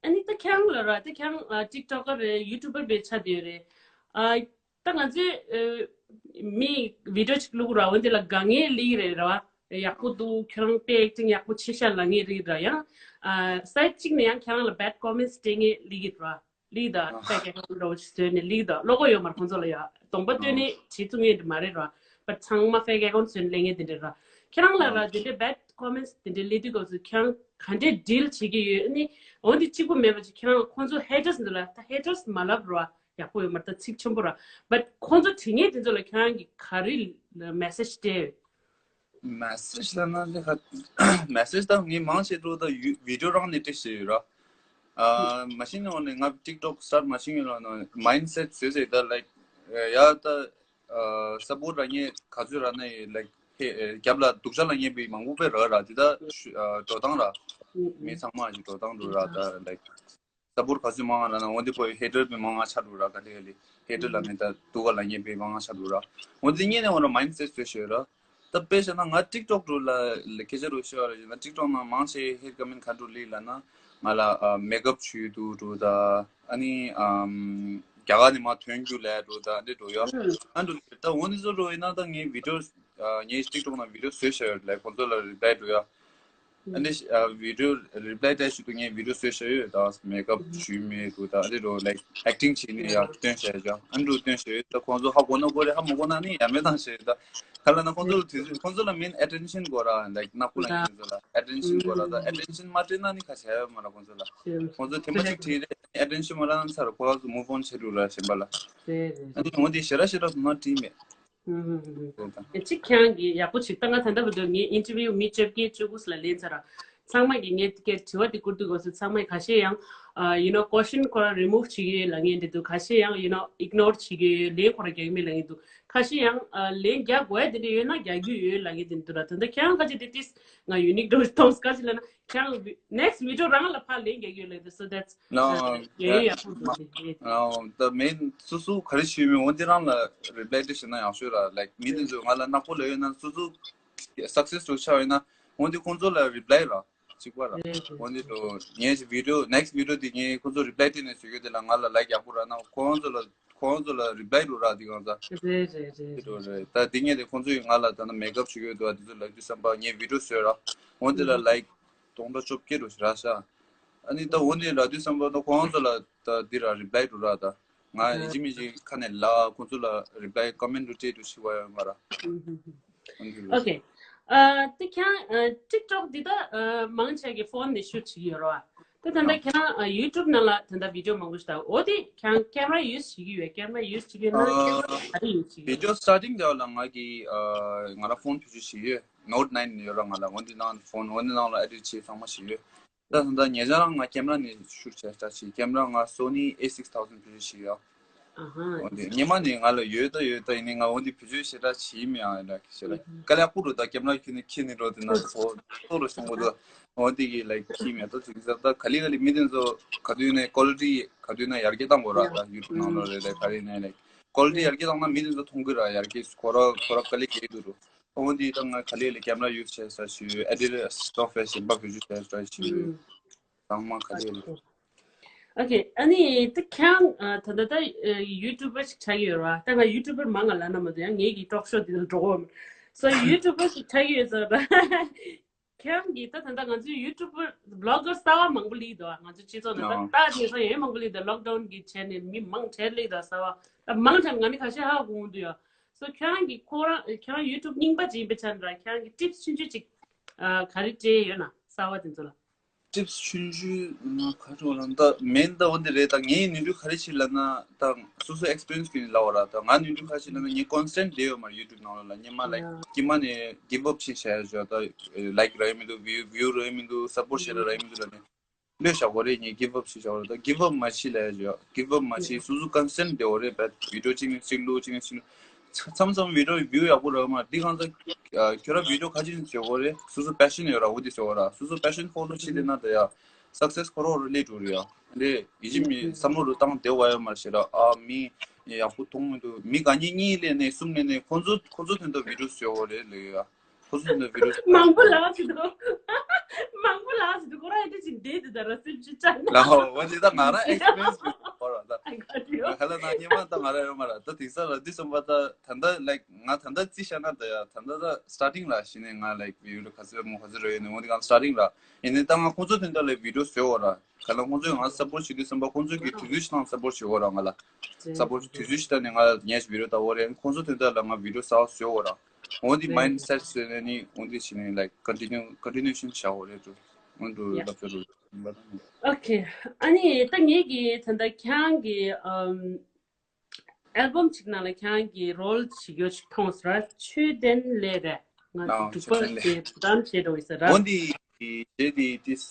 ཨ་ནི་ད་ཁྱེད་རང་ལ་ར་ད་ཁྱེད་རང་ཊིག་ཊོག་ཀར་རེད། ཡུ་ཊུབ་པར་བས་ཆགས་བསྡད་ཡོད་རེད། ཨ་ད་ང་ཚོས་ཨ་མི་བི་ཌི་ཡོ་ཅིག་བླུག་ར། འོན་ཏེ་ལ་དགའ་ངེས་ལིག་རེད་ར་བ། ཡག་པོ་འདུག་ཁྱོད་རང་དཔེ་ཨེག་ཊིང་ཡག་པོ་བྱེད་ཤག་ལབ་མཁན་རིགས་ར། ཡང་སའེ་ཊི་གཅིག་ནས་ཡང་ཁྱོད་རང་ལ་བེཌ་ཀོ་མེན་ཊི་སྤྲད་མཁན་རིགས་ར། ལིག་དང་ཨ། ཕེག་ཨེ་ཀའུན་ཊི་འདྲ་བོ་ཞིག་བཟོས་ནས་ལིག་དང་བློ་ཁོག་ཡོད་མ་རེད་ཁོང་ཚོ་ལ་ཡ། གདོང་པ་སྟོན་ནས་བྱེད་ཐུབ་ངེས་དེ་མ་རེད་ར། བ་ཚང་མ་ཕེག་ཨེ་ཀའུན་ཊི་བཟོས་ནས་ལེན་ངེས་དེ་འདྲ་ར། ཁྱེད་རང་ལ་ར་དེ་འདྲའི་བེཌ་ཀོ་མེན་ཊི་དེ་འདྲའི་ལེ་དུས་སྐབས་སུ་ཁྱེད་རང་ག་འདྲས་ཌིལ་བྱེད་ཀྱི་ཡོད། ཨ་ནི་འོན་ཏེ་གཅིག་པུ་མེད་པ་ཅིག་ཁྱེད་རང་ཁོང་ཚོ་ཧེ་ཊར་སི་འདི་ལ་ད་ཧེ་ཊར་སི་མ་ལབ་ར་ཡག་པོ་ཡོད་མ་རེད། ད་ཚིག་ཆེན་པོ་ར། བ་ཁོང་ཚོ་དྲི་ངེས་དེ་ཚོ་ལ་ཁྱེད་རང་གི་ག་རེ་མེ་སེ་ཇི་སྤྲད་ཡོད། མེ་སེ་ཇི་ལབ་ན་ལེ་ཁ། མེ་སེ་ཇི་ད་ངས་མང་ཆེ་འགྲོ་ད་ཡུ་བི་ཌི་ཡོ་རང་ནས་ཏིག་བྱས་ཡོད་ར། ཨ་མ་ཤིན་ནས་འོ་ནས་ང་ཊིག་ཊོག་སི་ཊར་མ་ཤིན་ཡོད་ལ་ནོ་མའིན་སེ་ཊི་བཟོས་ཟེར་ད་ལའིག་ཡ་ད་ཨ་སབ་པོར་ཊི་ར་ངས་ག་ཚོད་ར་ནས་ལའིག་ཧེ་རྒྱབ་ལ་སྡུག་ཅག་ལབ་མཁན་པའི་མང་པོ་དཔེ་རག་ར། དེ་ད་ཤུ་ཨ་འགྲོ་སྟངས་ར་མི་ཚང་མ་ཞིག་འགྲོ་སྟངས་འགྲོ་ར་ད་ལའིག་སབ་པོར་ཊི་ག་ཚོད་མང་ར་ན་འོ་འདི་པོ་ཧེ་ཊར་པའི་མང་ང་ཆགས་འགྲོ་ར། ག་ལེ་ག་ལེ་ཧེ་ཊར་ལབ་མཁན་ད་སྡུག་ག་ལབ་མཁན་པའི་མང་ང་ཆགས་འགྲོ་ར། འོ་འདི་ངས་ནས་འོ་ར་མའིན་སེ་ཊི་བཟོས་ཤོད་ར། ད་དཔེ་བཞག་ན་ང་ཊིག་ཊོག་འགྲོ་ལ་སྐད་ཆ་རུ་ཤོད་ར་ཡིན་ན་ཊིག་ཊོག་ནང་མང་ཆེ་ཧེ་ཊི་ཀོ་མེན་ཊི་ག་འགྲོ་ལི་ལབ་ན་ང་ལ་ཨ་མེག་ཨབ་བྱུས་འདུག་འགྲོ་ད། ཨ་ནི་ཨམ་རྒྱ་གར་ནས་མ་ཐོན་རྒྱུ་ལས་འགྲོ་ད་འདི་འགྲོ་ཡ། ཨ་འགྲོ་ད་འོ་འདི་ཚོ་འགྲོ་ཡིན་ན་ད་ངའི་བི་ཌི་ཡོ་ངའི་ཊིག་ཊོག་ནང་བི་ཌི་ཡོ་བཟོས་ཤག་ལ་ཁོང་ཚོ་ལ་རི་པ་ལའི་འགྲོ་ཡ། ཨ་ནི་ཨ་བི་ཌི་ཡོ་རི་པ་ལའི་སྤྲད་ཤུལ་དུ་ངས་བི་ཌི་ཡོ་བཟོས་བཞག་ཡོད། ད་མེག་ཨབ་བྱུས་མེད་འདུག་ད་ཨ་རི་རོ་ལའིག་ཨེག་ཊིང་བྱས་ནས་ཡར་སྟོན་བྱས་ཀྱང་ཨ་འདྲུ་སྟོན་བྱས་ཡོད། ད་ཁོང་ཚོ་ཧ་གོ་ན་གོ་རེད། ཧ་མ་གོ་ན་ནི་ཡ་མེད་བཏང་བྱས། ད་ག་ལ་ན་ཁོང་ཚོ་ལ་དུས་ཚོད་ཁོང་ཚོ་ལ་མིན་ཨེ་ཊེན་ཤན་དགོས་ར། ལའིག་ནག་པོ་ལ་ཡིན་ཚོ་ལ་ཨེ་ཊེན་ཤན་དགོས་ར། ད་ཨེ་ཊེན་ཤན་མ་སྤྲད་ན་ནི་ཁ་བྱས་ཡོད་མ་ར་ཁོང་ཚོ་ལ། ཁོང་ཚོ་ཐེངས་མ་གཅིག་བྲིས་རེད་ཨེ་ཊེན་ཤན་མ་རག་ན་ཚར་ཁོ་རང་ཚོ་མུ་ཝི་ཨོན་བྱེད་འགྲོ་ར་གཞན་པ་ལ། ཨ་ནི་འོན་ཏེ་ཞེ་དྲག་ཞེ་དྲག་སོང་ན་བྲིས་མེད། ཨུམ། གཅིག་ཁྱེད་རང་གིས་ཡག་པོ་ཅིག་ད་ང་ད་ལྟ་བར་དུ་ངའི་ཨིན་ཊར་བིའུ་མི་བཅོ་བརྒྱད་བཅུ་དགུ་ལ་ལེན་ཚར་ར། ཚང་མ་གིས་ངས་དེ་གའི་དྲི་བ་དེ་བསྐུར་དུས་སྐབས་སུ་ཚང་མས་ཁ་ཤས་ཡང་ཨ་you know question ཁོ་རང་རི་མུབ་བྱེད་ཀྱི་ཡོད་ལབ་མཁན་དེ་འདུག་ཁ་ཤས་ཡང་you know ignore བྱེད་ཀྱི་ཡོད། ལན་ཁོ་རང་རྒྱག་གི་མེད་ལབ་མཁན་འདུག་ཁ་ཤས་ཡང་ཨ་ལན་རྒྱག་དགོས་ཡ་དེ་འདྲ་ཡོད་ན་རྒྱག་རྒྱུ་ཡོད་ལབ་མཁན་དེ་འདུག་ར། ད་ལྟ་ཁྱེད་རང་ཁ་ཅིག་དེ་ཏིས་ང་ཡུ་ནིག་འགྲོ་མཐོང་སྐབས་ཅིག་ལབ་ན་ཁྱེད་རང་next video རང་ལ་ཕར་ལན་རྒྱག་གི་ཡོད་ལབ་འདུག so that's No, ཡ་ཡ་ཡ་ཕུག་འདུག་དེ་དེ། No, the main སོ་སོ་ག་རེ་ཞུས་མིན་འོ་འདི་རང་ལ་རི་པ་ལའི་དེ་བྱས་ན་ཡག་ཤོས་ར། ལའིག་མི་དེ་ཚོ་ང་ལ་ནག་པོ་ལབ་ཡོད་ན་སོ་སོ་སག་སེ་སི་ཕུལ་ཆགས་ཡོད་ན་འོ་འདི་ཁོང་ཚོ་ལ་རི་པ་ལའི་ར་གཅིག་པ་ར། འོ་འདི་ཚོ་ངས་བི་ཌི་ཡོ་next video དེ་ངས་ཁོང་ཚོ་རི་པ་ལའི་དེ་ནས་བཟོ་རྒྱུ་དེ་ལ་ང་ལ་ལའིག་ཡག་པོ་རག་ན་ཁོང་ཚོ་ལ་ཁོང་ཚོ་ལ་རི་པ་ལའི་རུ་རག་དེ་གང་ཟ། རེད་རེད་རེད། དེ་འགྲོ་རེད། ད་དེ་ངས་དེ་ཁོང་ཚོས་ང་ལ་ད་ནི་མེག་ཨབ་བྱེད་ཀྱི་ཡོད་འདུག་དེ་ཚོ་ལབ་དུས་བསམ་པ་ངས་བི་ཌི་ཡོ་བཟོས་ར། འོ་འདི་ལ་ལའིག་སྟོང་ཕྲག་བཅོ་བརྒྱད་རུ་རག་ཤག་ཨ་ནི་ད་འོ་འདི་ལབ་དུས་བསམ་པ་ད་ཁོང་ཚོ་ལ་ད་འདི་ར་རི་པ་ལའི་རུ་རག་ད་ང་ཡིན་གཅིག་མིན་གཅིག་ཁ་ནས་ལབ་ཁོང་ཚོ་ལ་རི་པ་ལའི་ཀོ་མེན་ཊི་རུ་སྤྲད་འགྲོ་ཤི་བ་ཡོད་མ་ར། འོ་འདི་ལ། Okay. ཨ་དེ་ཁྱེད་རང་ཊིག་ཊོག་འདི་ད་མང་ཆེ་གི་ཕོན་ནས་ཤུཊ་བྱེད་ཀྱི་ཡོད་ར། ད་ད་ལྟ་ཁྱེད་རང་ཡུ་ཊུབ་ནང་ལ་ད་ལྟ་བི་ཌི་ཡོ་མང་པོ་ཞིག་ལྟ། འོ་དེ་ཁྱེད་རང་ཀེམ་ར་ཡུ་སི་བྱེད་ཀྱི་ཡོད། ཀེམ་ར་ཡུ་སི་བྱེད་ཀྱི་ཡོད་ན་ཀེམ་ར་ག་རེ་ཡུ་སི་བྱེད་ཀྱི་ཡོད། བི་ཌི་ཡོ་སི་ཊར་ཊིང་དེ་ལ་ང་གི་ང་རང་ཕོན་བེད་སྤྱོད་བྱེད་ཡོད། ནོཊ་ནའིན་ཡོད་ར་ང་ལ། འོ་འདི་ནང་ཕོན་འོ་འདི་ནང་ལ་ཨེ་ཌིཊ་བྱེད་ཚང་མ་བྱེད་ཡོད། ད་ད་ལྟ་ཉེ་ཆར་རང་ང་ཀེམ་ར་ནས་ཤུཊ་བྱས་ས་བྱེད། ཀེམ་ར་ང་སོ་ནི་ཨེ་སིགས་ཐའོ་ཟེན་བེད་སྤྱོད་བྱེད་ཡོད། འོ་འདི་སྔོན་མ་ནས་ང་ལ་ཡོད་ད་ཡོད་ད་ཡིན་ནའི་ང་འོ་འདི་བེད་སྤྱོད་ཞེ་དྲག་བྱེད་མེད་ཨ་ལ་ཞེ་ལ་དཀའ་ལས་ཁག་པོ་འདུག་ད་ཀེམ་ར་ཁྱེར་ནས་ཁྱེར་ནས་འགྲོ་དེ་ན་ཚོ་ཚོ་རུ་སོང་གོ་འདུག་འོ་འདི་གི་ལའིག་ཁྱེར་མེད་ད་ཚིག་ཟབ་ད་ག་ལེ་ག་ལེ་མི་དེ་ཚོ་ག་དུས་ནས་ཀོ་ལི་ཊི་ག་དུས་ན་ཡར་རྒྱས་བཏང་དགོས་ར། ད་ཡུ་ཊུབ་ནང་ལོ་རེ་ལ་ག་རེ་ནས་ལའིག་ཀོ་ལི་ཊི་ཡར་རྒྱས་བཏང་ན་མི་དེ་ཚོ་མཐོང་གི་ར། ཡར་རྒྱས་ཁོ་ར་ཁོ་ར་དཀའ་ལས་རྒྱག་གི་འདུག་འོ་འདི་ད་ང་ག་ལེ་ལ་ཀེམ་ར་ཡུ་སི་བྱས་ས་ཞུ། ཨེ་ཌིཊ་སོཕ་ཝེར་གཞན་པ་བེད་སྤྱོད་བྱས་ས་ཞུ། ཚང་མ་ག་ལེ་ལ། Okay. ཨ་ནི་ད་ཁྱེད་རང་ད་ལྟ་ད་ཡུ་ཊུབ་པར་ཞིག་ཆགས་ཀྱི་ཡོད་ར། ད་ང་ཡུ་ཊུབ་པར་མང་ང་ལབ་ན་མ་གཏོགས་ཡང་ངེད་ཀྱི་ཊོག་ཤོ་འདི་ལ་འགྲོ་གོ་མ། So ཡུ་ཊུབ་པར་ཞིག་ཆགས་ཀྱི་ཡོད་ཟེར་ར། ཁྱེད་རང་གིས་ད་ད་ལྟ་ང་ཚོའི་ཡུ་ཊུབ་པར་བི་ལོག་གར་གསར་པ་མང་པོ་སླེབས་འདུག་ང་ཚོའི་སྤྱི་ཚོགས་ནང་ད་ལྟ་དེང་སང་ཡང་མང་པོ་སླེབས་འདུག་ལོག་ཌའུན་གྱི་བྱས་ནས་མི་མང་དྲགས་སླེབས་འདུག་གསར་པ་ད་མང་དྲགས་ང་ནི་ཁ་ཤས་ཧ་གོ་གི་མི་འདུག་ཡ། So ཁྱེད་རང་གིས་ཁོ་རང་ཁྱེད་རང་ཡུ་ཊུབ་རྙིང་པ་ཅིག་ཡིན་པའི་ཆ་ནས་ར་ཁྱེད་རང་གིས་ཊིབ་སི་ཆུང་ཆུང་ཅིག་ག་རེ་སྤྲད་ཡོད་ན་གསར་པ་དེ་ཚོ་ལ། ཊིབ་སི་ཆུང་ཆུང་ན་ག་རེ་ལབ་ན་ད་མེན་ད་འོ་འདི་རེད། ད་ངའི་ནུས་མཐུ་ག་རེ་བྱེད་ལབ་ན་ད་སོ་སོ་ཨེག་སི་པི་རི་ཡན་སི་གི་ལབ་པ་ར། ད་ང་ནུས་མཐུ་ག་རེ་བྱེད་ལབ་ན་ངས་ཀོན་སི་ཊེན་ཊི་བསྡད་ཡོད་མ་རེད་ཡུ་ཊུབ་ནང་ལ། སྔོན་མ་ལའིག་སྔོན་མ་ནས་གིབ་ཨབ་བྱེད་བྱས་ཡོད། ད་ལའིག་རག་གི་མི་འདུག་བིའུ་བིའུ་རག་གི་མི་འདུག་སབ་པོར་ཊི་བྱེད་རག་གི་མི་འདུག་ལབ་ནས་ལོས་བཞག་གོ་རེད། ངས་གིབ་ཨབ་བྱེད་བཞག་གོ་རེད། ད་གིབ་ཨབ་མ་བྱེད་ལབ་ཡོད། གིབ་ཨབ་མ་བྱེད། སོ་སོ་ཀོན་སི་ཊེན་ཊི་བསྡད་གོ་རེད། བི་ཌིའོ་གཅིག་ནས་གཅིག་བླུག་གཅིག་ནས་གཅིག་བླུག་མཚམས་མཚམས་བི་ཌིའོ་བིའུ་ཡག་པོ་རག་མ་འདི་གང་ཚ། ཁྱོད་རང་བི་ཌིའོ་ག་ཅིག་བཟོ་གོ་རེད། སོ་སོ་པེ་ཤན་ཡོད་ར། འོ་དེ་བཟོ་གོ་ར། སོ་སོ་པེ་ཤན་ཧོལ་ཌར་བྱེད་དེ་ན་ད་ཡ་སག་སེ་སི་ཁོ་རང་རེ་ལེ་འགྲོ་རེད་ཡ། ལེ་ཡིད་ཆེས་མི་བསམ་བློ་རུ་བཏང་བདེ་བ་ཡོད་མ་རེད་ཞེ་ར། ཨ་མི་ཡག་པོ་མཐོང་མི་འདུག་མི་ག་གཉིས་གཉིས་ལས་ནས་གསུམ་ལས་ནས་ཁོ་ཚོ་ཁོ་ཚོ་དོན་དུ་བི་ཌིའོ་བཟོ་གོ་རེད་ལེ་ཡ། ཁོ་ཚོ་དོན་དུ་བི་ཌིའོ་མང་པོ་ལ་ཟེར་འདུག་མང་པོ་ལ་ཟེར་འདུག་ཁོ་རང་ཡིད་ཆེས་བདེ་འདུག་ད་ར་སེམས་ཤུགས་ཆག་ན། ལ་འོ་དེ་ད་ང་རང་ཨེག་སི་པི་རི་ཡན་སི་མི་འདུག་ཁོ་རང་ད། I got you. ག་ལ་ན་སྙན་མ་ད་ང་ར་ཡོད་མ་ར། ད་དེང་སང་ལ་འདི་གསུམ་པ་ད་ད་ལྟ་like ང་ད་ལྟ་རྩིས་བཞག་ན་ད་ཡ་ད་ལྟ་ད་starting ལ་གཞི་ནས་ང་like view་ག་ཚོད་མོ་ག་ཚོད་རེད་ཡོད་ནས་འོ་འདི་གང་starting ལ་ཡིན་ནས་ད་ང་ཁོང་ཚོ་དོན་དག་ལ་video་བཟོས་འོ་ར། ག་ལ་ཁོང་ཚོས་ང་support་བྱེད་དུས་གསུམ་པ་ཁོང་ཚོས་ཀྱི་དུས་ཚོད་ཞིག་ནང་support་བྱེད་འོ་ར། ང་ལ་support་དུས་ཚོད་ཞིག་ད་ནས་ང་ངས་video་ལྟ་འོ་རེད། ཁོང་ཚོ་དོན་དག་ལ་ང་video་བཟོས་འོ་ར། འོ་འདི་mindset་བཟོས་ནས་ནི་འོ་འདི་བྱས་ནས་like continue continuation་བྱ་འོ་རེད་འགྲོ། འོ་འགྲོ་ལབ་ཚོད་འགྲོ། Okay. ཨ་ནི་ད་ངེད་ཀྱི་ད་ལྟ་ཁྱེད་རང་གི་ཨམ་album་གཅིག་ནང་ལ་ཁྱེད་རང་གི་role་བྱེད་རྒྱུ་ཞིག་མཐོང་སོང་ར། ཆོས་ལྡན་ལགས་རེད། ང་ཨ་འབྲུག་པ་ཆོས་ལྡན་ལགས་དེ་བུ་ཏམ་བྱེད་འགྲོ་ཡི་ཟེར་ར། འོ་འདི་རྗེས་དེ་ཏིས་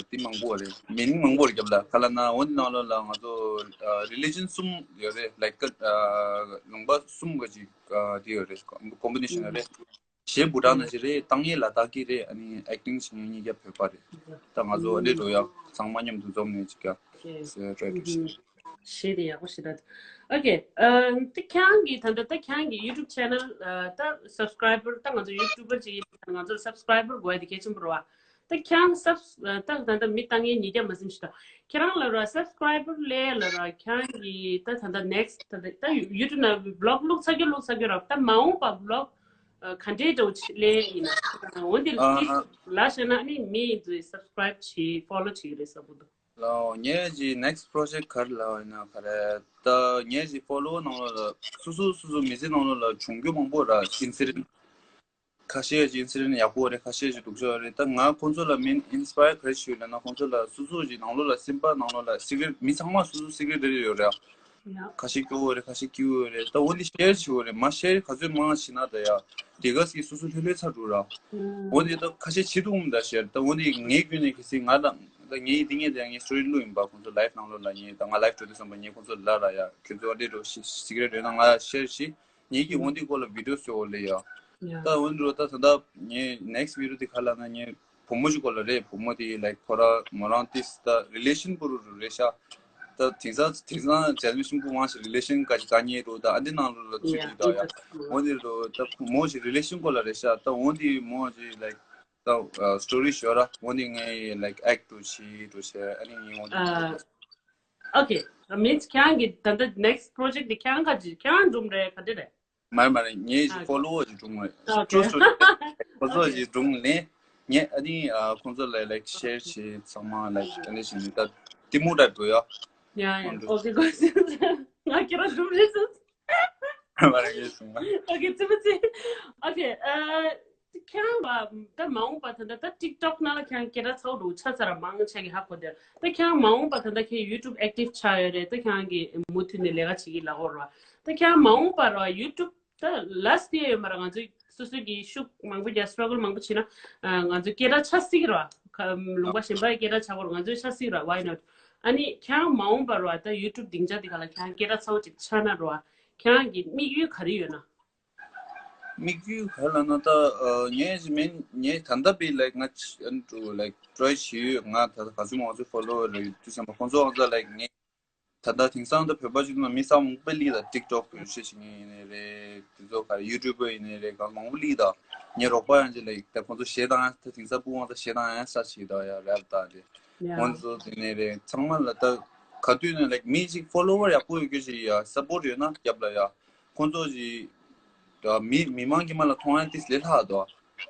ཏི་མང་པོ་རེད། མིང་མང་པོ་རེད་རྒྱབ་ལ་ག་ལ་ན་འོ་འདི་ནང་ལོགས་ལ་ང་ཚོ་religion་གསུམ་ཡོད་རེད། like ལུང་པ་གསུམ་ག་ཅིག་དེ་ཡོད་རེད། combination་ཡོད་རེད། གཞས་བུ་ཏམ་ནང་བཞིན་རེད། གཏོང་མཁན་ལ་དྭགས་ཀྱི་རེད། ཨ་ནི་acting་བྱེད་མཁན་གཉིས་ཀ་བོད་པ་རེད། ད་ང་ཚོ་འདི་འགྲོ་ཡ་ཚང་མ་མཉམ་དུ་འཛོམས་ནས་ཅིག་ཀ་ཟེར་try་བྱེད། ཞེས་དེ་ཡག་པོ་ཞེ་དྲག Okay. ཨ་ད་ཁྱེད་རང་གི་ད་ལྟ་ད་ཁྱེད་རང་གི་YouTube channel་ཨ་ད་subscriber་ད་ང་ཚོ་YouTuber་ཅིག་ཡིན་ཙང་ང་ཚོར་subscriber་དགོས་ཡ་དེ་གལ་ཆེན་པོ་རེད་བ། ད་ཁྱེད་རང་subs་ཨ་ད་ད་ལྟ་མི་ལྟ་མཁན་ཉིས་བརྒྱ་མ་ཟིན་ཞིག་ད་ཁྱེད་རང་ལ་ར་subscriber་ལས་ལ་ར་ཁྱེད་རང་གི་ད་ད་ལྟ་next་ད་ད་ད་YouTube་ནང་vlog་བླུག་ཚར་རྒྱུ་བླུག་ཚར་རྒྱུ་ར། ད་མ་འོངས་པ་vlog་ཨ་ག་འདྲའི་འདྲ་བོ་ཅིག་ལས་ཡིན་ན་འོན་ཏེ་ཨ་ལ་བཤད་ན་ནི་མི་ཚོས་subscribe་བྱེད་follow་བྱེད་ཀྱི་རེད་བསམ་གྱི་འདུག་ལའོ། ངའི་གི་next project་ག་རེ་ལབ་ཡིན་ན་ག་རེ། ད་ངའི་གི་follower་ནང་ལོགས་ལ་སོ་སོ་སོ་སོ་མི་ཚེ་ནང་ལོགས་ལ་བྱུང་རྒྱུ་མང་པོ་ར་incident་ཁ་ཤས་ཀྱི་incident་ཡག་པོ་རེད། ཁ་ཤས་ཀྱི་སྡུག་ཅག་རེད། ད་ང་ཁོང་ཚོ་ལ་མིན་inspire་ག་རེ་བྱས་ཡོད་ལབ་ན་ཁོང་ཚོ་ལ་སོ་སོ་གི་ནང་ལོགས་ལ་སེམས་པ་ནང་ལོགས་ལ་secret་མི་ཚང་མ་སོ་སོ་secret་རེ་རེ་ཡོད་རེད། ཡ། ཁ་ཤས་སྐྱོ་བོ་རེད། ཁ་ཤས་སྐྱིད་པོ་རེད། ད་འོ་འདི་share་བྱེད་དགོས་རེད། མ་share་ག་ཚོད་མང་བྱེད་ན་ད་ཡ་དེ་ག་ཟིག་སོ་སོ་ལྷོད་ལྷོད་ཚར་འགྲོ་ར། འོ་འདི་ད་ཁ་ཤས་བྱེད་ཐུབ་མི་ད་share། ད་འོ་འདི་ངའི་བརྒྱུད་ནས་གལ་སྲིད་ང་ད་ད་ངའི་འདི་ངས་ད་ངའི་story་བླུགས་ཡིན་པ། ཁོང་ཚོ་live་ནང་ལོགས་ལ་ངས་ད་ང་live་འགྲོ་དུས་ཙམ་པ་ངས་ཁོང་ཚོ་ལ་ར་ཡ་ཁྱོད་ཚོ་འདི་འགྲོ་secret་ཡོད་ན་ང་share་བྱེད། ངེད་ཀྱིས་འོ་འདི་སྐོར་ལ་video་བཟོ་འོ་ལེ་ཡ། ཡ། ད་འོ་འདི་རུ་ད་ད་ད་ངའི་next video་དེ་ག་ལབ་ན་ངའི་བུ་མོ་ཞིག་སྐོར་ལ་རེད། བུ་མོ་དེ་like ཁོ་ར་མོ་རང་ཏིས་ད་relation་པོ་རུ་རུ་རེད་ཤག་ད་དེང་སང་དེང་སང་generation་པོ་མང་ཞིག་relation་ག་ཅིག་དཀའ་ངལ་རུ་ད་ཨ་འདི་ནང་རུ་ལ་ཚུད་ཡ་དུས་ད་ཡ། འོ་འདི་རུ་ད་མོ་ཞིག་relation་སྐོར་ལ་རེད་ཤག་ད་འོ་འདི་མོ་ཞིག་like ད་story་ཤོད་ར། འོ་འདི་ངའི་like act་རུ་བྱེད་རུ་བྱེད་ཨ་ནི་ངའི་འོ་འདི་ཨ། Okay. Means་ཁྱེད་རང་གི་ད་ལྟ་next project་དེ་ཁྱེད་རང་ག་ཅི་ཁྱེད་རང་སྒྲུང་རེད་ག་འདྲ་རེད། མ་རེད་མ་རེད། ངའི་ཞིག་ཨ། follower་ཞིག་སྒྲུང་རེད། Okay. True story་ཁོ་ཚོ་Okay. ཞིག་སྒྲུང་ལེན། ངས་ཨ་ནི་ཨ་ཁོང་ཚོ་ལ་like share་བྱེད་ཚང་མ་like་ཨ་ནི་ཞིག་ནི་ད་གཏི་མུག་འདྲ་འགྲོ་ཡ། Yeah, yeah. ཁོང་ཚོ་Okay, good. ང་ཁྱེད་རང་སྒྲུང་རེད་ཟེར། མ་རེད་ངས་སུ་མ། Okay, ཙི་མི་ཙི། Okay, ཨ། ཁྱེད་རང་ལ་ད་མ་འོངས་པ་ད་ལྟ་ད་TikTok་ནང་ལ་ཁྱེད་རང་སྐད་གྲགས་ཚ་བོ་འདུག་ཆ་ཚ་ར་མང་ཆ་གི་ཧ་གོ་དེར་ད་ཁྱེད་རང་མ་འོངས་པ་ད་ལྟ་ཁྱེད་YouTube་active་ཆགས་ཡོད་རེད། ད་ཁྱེད་རང་གི་མུ་མཐུད་ནས་ལས་ཀ་བྱེད་ཀྱི་ལ་གོ་ར་ད་ཁྱེད་རང་མ་འོངས་པ་ར་YouTube་ད་last year་ཡོད་མ་ར་ང་ཚོ་སོ་སོ་གི་ཤུགས་མང་པོ་རྒྱག་struggle་མང་པོ་བྱས་ན་ང་ཚོ་སྐད་གྲགས་ཆ་སྲིད་ར་ལུང་པ་གཞན་པ་སྐད་གྲགས་ཆ་གོ་ར་ང་ཚོ་ཆ་སྲིད་ར་why not། ཨ་ནི་ཁྱེད་རང་མ་འོངས་པ་ར་ད་YouTube་སྡིངས་ཆ་དེ་ག་ལ་ཁྱེད་རང་སྐད་གྲགས་ཚ་བོ་ཅིག་ཆགས་ན་ར་ཁྱེད་རང་གི་དམིགས་ཡུལ་ག་རེ་ཡོད་ན། དམིགས་ཡུལ་ག་ལབ་ན་ད་ཨ་ངས་ཞིག་མིན་ངས་ད་ལྟ་བི་like་ང་ཅི་ཨ་ནི་like try་བྱེད་ཡོད། ང་ད་ལྟ་ག་ཚོད་མང་ཚོད་follower་རེད་དུས་ཙམ་པ་ཁོང་ཚོ་ཨང་ད་like་ངས་ད་ལྟ་དེང་སང་ད་བོད་པ་ཅིག་ན་མི་ས་མང་པོ་ལི་ད་TikTok་བེད་སྤྱོད་བྱེད་མཁན་ཡིན་ནའི་རེད། དེ་ཚོ་ག་རེ་YouTuber་ཡིན་ནའི་རེད། གང་མང་པོ་ལི་ད་ངའི་རོགས་པ་ཡང་ཅིག་like་ད་ཁོང་ཚོ་གཞས་དང་ད་དེང་སང་སྤུ་གང་ད་གཞས་དང་ཡང་ས་བྱེད་ད་ཡ་rap་ད་རེད། ཁོང་ཚོ་དེ་ནས་རེད་ཚང་མ་ལ་ད་ག་དུས་ནས་like་མི་ཅིག་follower་ཡག་པོ་ཡོད་རྒྱུ་ཞིག་ཡ་support་ཡོད་ན་རྒྱབ་ལ་ཡ། ཁོང་ཚོ་ཞིག་ད་མི་མི་མང་གི་མ་ལ་མཐོང་ཡ་ཏིས་ལས་ལྷག་དོ།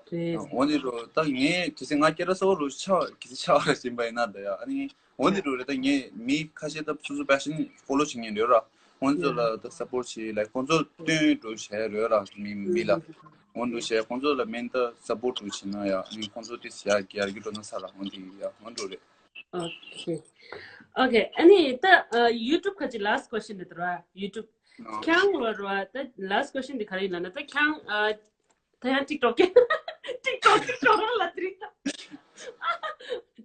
རེད། འོ་འདི་རུ་ད་ངས་གལ་སྲིད་ང་སྐད་གྲགས་གསར་པ་རུ་ཆགས་གལ་སྲིད་ཆགས་ར་བཞིན་པ་ཡིན་ན་ད་ཡ་ཨ་ནི་འོ་འདི་རུ་རེད། ད་ངས་མི་ཁ་ཤས་ད་སོ་སོ་passion་follow་བྱེད་མཁན་ཡོད་ར། ཁོང་ཚོ་ལ་ད་support་བྱེད་like་ཁོང་ཚོ་སྟོན་འགྲོ་བྱས་རོལ་ར་མི་མི་ལ་འོ་འགྲོ་བྱས་ཁོང་ཚོ་ལ་མིན་ད་support་འགྲོ་བྱེད་ན་ཡ་ཨ་ནི་ཁོང་ཚོ་ཏིས་ཡ་ཡར་རྒྱས་འགྲོ་ན་ས་ར་འོ་འདི་ཡ་འོ་འགྲོ་རེད། Okay. Okay. ཨ་ནི་ད་ཨ་YouTube་ཁ་ཅིག་last question་རེད་དོ་ར། YouTube་ཨ་ཁྱེད་རང་ལ་ར་ད་last question་འདི་ག་རེ་ཡིན་ལབ་ན་ད་ཁྱེད་རང་ཨ་ད་ཡང་TikTok་གི་TikTok TikTok་ལ་དྲི་ད།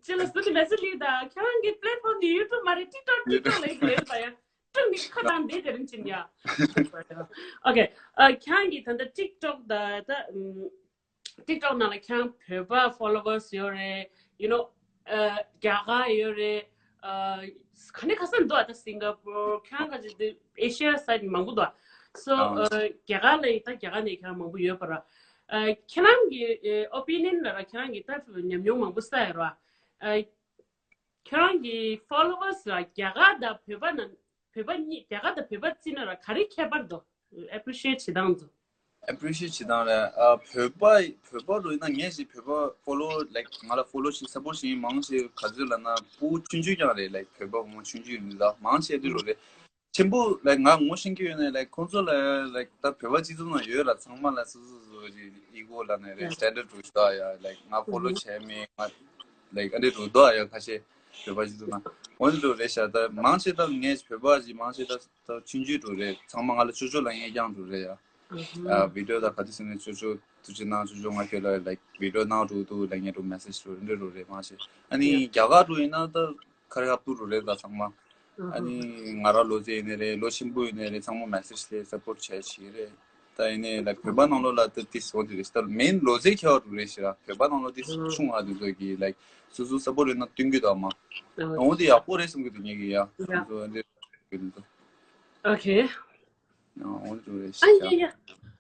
ཅི་ལ་སུ་དེ་message་ལི་ད་ཁྱེད་རང་གི་platform་འདི་YouTube་མ་རེད། TikTok TikTok་ལ་ཡིག་ལེ་ད་ཡང་ཀྲུང་ནི་ཁ་དང་འདི་དེ་རིང་ཅིན་ཡ། Okay. ཨ་ཁྱེད་རང་གི་ད་ད་TikTok་ད་ད་ཨམ། TikTok་ནང་ལ་ཁྱེད་རང་བོད་པ་followers་ཡོད་རེད། You know ཨ་རྒྱ་གར་ཡོད་རེད། ཨ་ག་ནས་ག་ས་འདུག་ད་Singapore་ཁྱེད་རང་ག་ཅིག་དེ་Asia side་མང་པོ་འདུག So་ཨ་རྒྱ་གར་ལ་ཡིན་ད་རྒྱ་གར་ནས་ཁྱེད་རང་མང་པོ་ཡོད་པ་ར། ཨ་ཁྱེད་རང་གི་ཨ་opinion་ལ་ར་ཁྱེད་རང་གི་ད་ཉམས་མྱོང་མང་པོ་བསགས་ཡོད་ར། ཨ་ཁྱེད་རང་གི་followers་ར་རྒྱ་གར་དང་བོད་པ་ནང་ བོད་པ་གཉིས་རྒྱ་གར་དང་བོད་པ་བརྩིས་ན་ར་ག་རེ་ཁྱད་པར་འདུག appreciate་བྱེད་སྟངས་ཚོ། appreciate་བྱེད་སྟངས་ལ་ཨ་བོད་པ་བོད་པ་རུ་ཡིན་ན་ངས་ཞིག་བོད་པ་follow like ང་ལ་follow་བྱེད་support་བྱེད་མཁན་མང་ཆེ་ག་ཚོད་ལབ་ན་ཕྲུ་གུ་ཆུང་ཆུང་རྐྱང་རེད། like་བོད་པ་ངོ་ཆུང་ཆུང་ཡིན་ལ་མང་ཆེ་འདི་རུ་རེད། ཆེན་པོ་like ང་ངོ་ཤེས་ཀྱི་ཡོད་ནས་like ཁོང་ཚོ་ལ་like ད་བོད་པ་སྤྱི་ཚོགས་ནང་ཡོད་ལ་ཚང་མ་ལ་སོ་སོ་སོ་གི་ego་ལབ་ན་རེད། standard་རུ་ཤོག་ཡ། like ང་follow་བྱས་མེད། ང་like ཨ་འདྲ་རུ་འདུག་ཡ། ཁ་ཤས་བོད་པ་སྤྱི་ཚོགས་ནང་འོན་ཏེ་རེད་ཤག་ད་མང་ཆེ་ད་ངས་བོད་པ་ཞིག་མང་ཆེ་ད་ད་ཆུང་ཆུང་རུ་རེད། ཚང་མ་ང་ལ་ཅོ་ཅོ་ལབ་མཁན་རྐྱང་རུ་རེད་ཡ། ཨ་video་ད་ག་དུས་ཟེར་ནས་ཅོ་ཅོ་ཐུགས་རྗེ་གནང་། ཅོ་ཅོ་ང་ཁྱོད་ལ་like video་གནང་འགྲོ་འདུག་ལབ་མཁན་རུ་message་རུ་འདྲ་རུ་རེད་མང་ཆེ། ཨ་ནི་རྒྱ་གར་རུ་ཡིན་ན་ད་ཁ་རི་ཧབ་ཏུ་རུ་རེད་ད་ཚང་མ། ཨ་ནི་ང་རང་ལོ་ཚད་ཡིན་ནའི་རེད། ལོ་ཆེན་པོ་ཡིན་ནའི་རེད། ཚང་མ་message་ལས་support་བྱས་བྱེད་ཀྱི་རེད། ད་ཡིན་ནའི་like་བོད་པ་ནང་ལོགས་ལ་ད་ཏིས་འོ་དེ་རེད། ད་main་ལོ་ཚད་ཁྱད་པར་རེད་ཤི་ར། བོད་པ་ནང་ལོགས་ཏིས་ཆུང་བ་དེ་ཚོ་གི་like་སོ་སོ་support་ཡོད་ན་སྟོན་གྱི་འདུག་མ། འོ་དེ་ཡག་པོ་རེད་བསམ་གྱི་འདུག་ངེད་ཀྱི་ཡ། སོ་སོ་འདི་གི་འདུག Okay. འོ་དེ་རེད་ཤི་ར།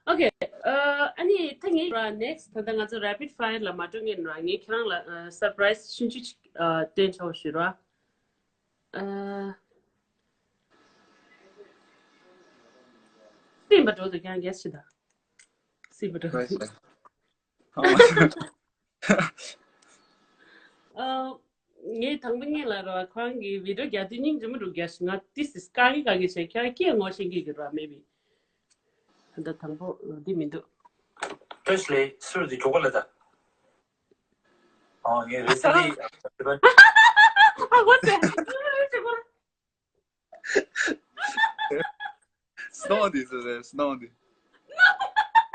Okay. ཨ་ནི་ད་ངས་ར་next་ད་ལྟ་ང་ཚོ་rapid fire་ལ་མ་འགྲོ་ངེས་ར། ངས་ཁྱེད་རང་ལ་surprise་ཆུང་ཆུང་ཅིག་སྟོན་ཆོག་ཞུ་ར། ཨ། སེམས་པ་འགྲོ་འདུག་ཀྱང་guess་བྱེད་དང་། སེམས་པ་འགྲོ་འདུག་ཨ། ངས་དང་པོ་ངེད་ལ་ར་ཁོང་གི་video་རྒྱག་དུས་སྙིང་རྗེ་མོ་འདུག་རྒྱག་ཞིག་ང་this is དཀའ་ངལ་དཀའ་ངལ་བྱས་ཁྱེད་ཀྱིས་ངོ་ཤེས་ཀྱི་གི་ར་maybe། ད་དང་པོ་འདི་མི་འདུག Firstly་སུར་འདི་གྲོགས་པོ་ལ་ད། ཨོ་ངས་recently། ཨ་ཝ་ཏེ། སྣང་བ་འདི་ཟེར་རེད། སྣང་བ་འདི།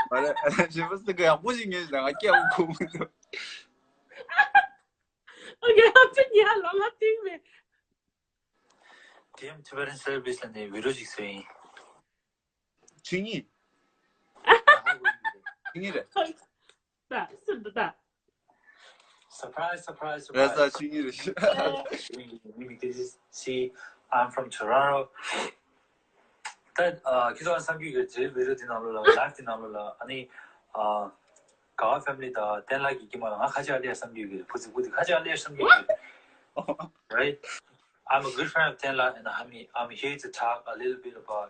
མ་རེད། ཨ་ཞེ་པོ་སི་ག་ཡག་པོ་ཞིག་ངས་ལ་ང་སྐད་འོ་གོ་མི་འདུག Okay, I'm thinking how long I think me. Team Tibetan Service ལ་ནས་video་ཞིག་བཟོས་ཡིན། ཆིངས་ཡིག་ཆིངས་ཡིག་རེད། ད་སུ་འདི་ད། Surprise, surprise, surprise. རེད་ས་ཆིངས་ཡིག་རེད། This is, see, I'm from Toronto. ད་ཁྱེད་ཚོ་བསམ་རྒྱུ་ཡོད་ཚེ་video་འདི་ནང་ལོགས་ལ་live་འདི་ནང་ལོགས་ལ་ཨ་ནི་ག་བ་family་དང་བསྟན་ལགས་ཀྱི་དཀྱིལ་མ་ལ་ང་ཁ་ཆག་ལས་བསམ་རྒྱུ་ཡོད། བུ་ཚོ་བུ་དེ་ཁ་ཆག་ལས་བསམ་རྒྱུ་ཡོད། Right? I'm a good friend of Tenla and I'm, I'm here to talk a little bit about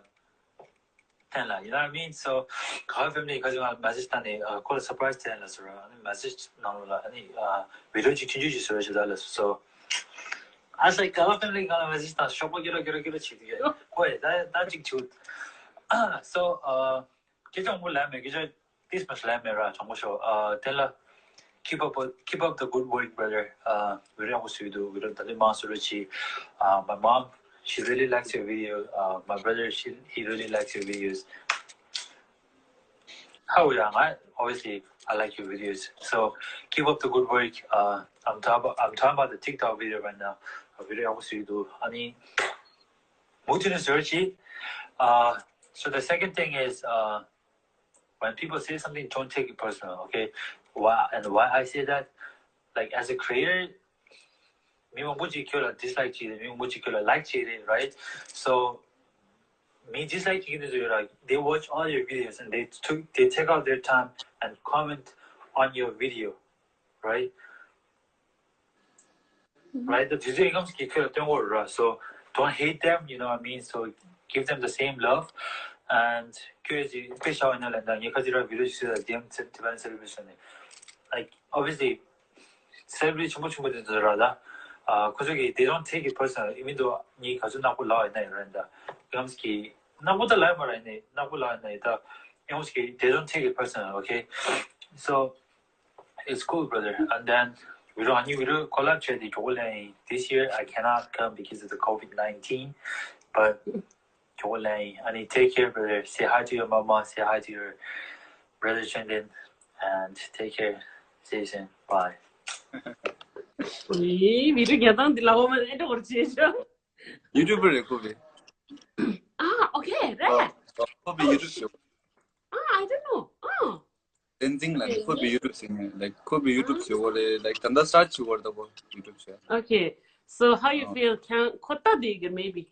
Tenla, you know what I mean? So ག་བ་family་ཁ་ཆག་ང་message་བཏང་ནས་ཁོ་ལ་surprise་བྱས་ལ་ཟེར་ར། ཨ་ནི་message་ནང་ལོགས་ལ་ཨ་ནི་video་ཅིག་ཆུང་ཆུང་ཅིག་བཟོས་བྱས་ད་ལ་so I was like ག་བ་family་ང་ལ་message་བཏང་ཤོག་པ་ཀེ་རོ་ཀེ་རོ་ཀེ་རོ་བྱེད་དུས་ཁོས་ད་ད་ཅིག་བྱུང་། So ཁྱེད་ཅག་མུ་ལ་མེ་ཁྱེད་ཅག This much ལ་མེ་ར་གྲོང་པོ་ཤོ། ཨ་དེ་ལ། Keep up, keep up the good work, brother. ཨ་video་ཡག་པོ་བཟོས་འདུག video་ད་ལྟ་མང་སུ་རུ་ཆི། ཨ་my mom, she really likes your video. Uh, my brother, she, he really likes your videos. How are you? I, obviously, I like your videos. So keep up the good work. Uh, I'm talking about, I'm talking about the TikTok video right now. ཨ་video་ཡག་པོ་བཟོས་འདུག་ཨ་ནི། མུ་མཐུད་ནས་བཟོས་ཆི། Uh, so the second thing is, uh, when people say something, don't take it personal, okay? Why and why I say that? Like as a creator, མི་མང་པོ་ཅིག་ཁྱོད་ལ་dislike་བྱེད་རེད། མི་མང་པོ་ཅིག་ཁྱོད་ལ་like་བྱེད་རེད། Right? So མི་dislike་བྱེད་ཀྱི་འདུག་ཡོད་ར། They watch all your videos and they took, they take out their time and comment on your video, right? Right? ད་དེ་ཚོའི་ཨིན་ཀམ་གྱི་ཁྱོད་ལ་སྟོན་གོ་ར། So don't hate them, you know what I mean? So give them the same love. And ཁྱོད་ཀྱི་དཔེ་བཞག་ཡིན་ན་ལ་ད་ངས་ཁ་ཅིག་ར་video་ཞིག་བཟོས་ལ་DM་ཚེ་དེ་བན་celebrity་ནས། Like obviously celebrity་ཆེན་པོ་ཆེན་པོ་དེ་ཚོ་ར་ད། ཁོ་ཚོ་གིས་they don't take it personal, even though ངས་ག་ཚོད་ནག་པོ་ལབ་ཡིན་ན་ཡང་ར་ད། ཨིན་ཀམ་གྱི་ནག་པོ་ད་ལབ་མ་ར་ཡིན་ནས་ནག་པོ་ལབ་ཡིན་ན་ཡང་ད། ཨིན་ཀམ་གྱི་they don't take it personal, okay? So It's cool, brother. And then we don't, we don't collab this year. I cannot come because of the COVID nineteen. But I need take care, brother. Say hi to your mama. Say hi to your brother Chandin. And take care. See you soon. Bye. ཨེ། video་རྒྱག་སྟངས་འདི་ལ་འོ་མ་ཨེ་འདྲ་བོར་བྱེད་ཤོག YouTuber་རེད་ཁོ་བས། Ah, okay, རེད། ཁོ་བས་YouTube་བྱེད། Ah, I don't know. Ah. Tenzing་ལ་ཁོ་བས་YouTube་བྱེད་ནས་like ཁོ་བས་YouTube་བྱེད་བོ་རེད། Like ད་ལྟ་start་བྱེད་བོ་རེད་ད་ཁོ་YouTube་བྱེད། Okay. So how you feel? ཁྱང་ཁོ་ལྟ་དེ་གི་maybe.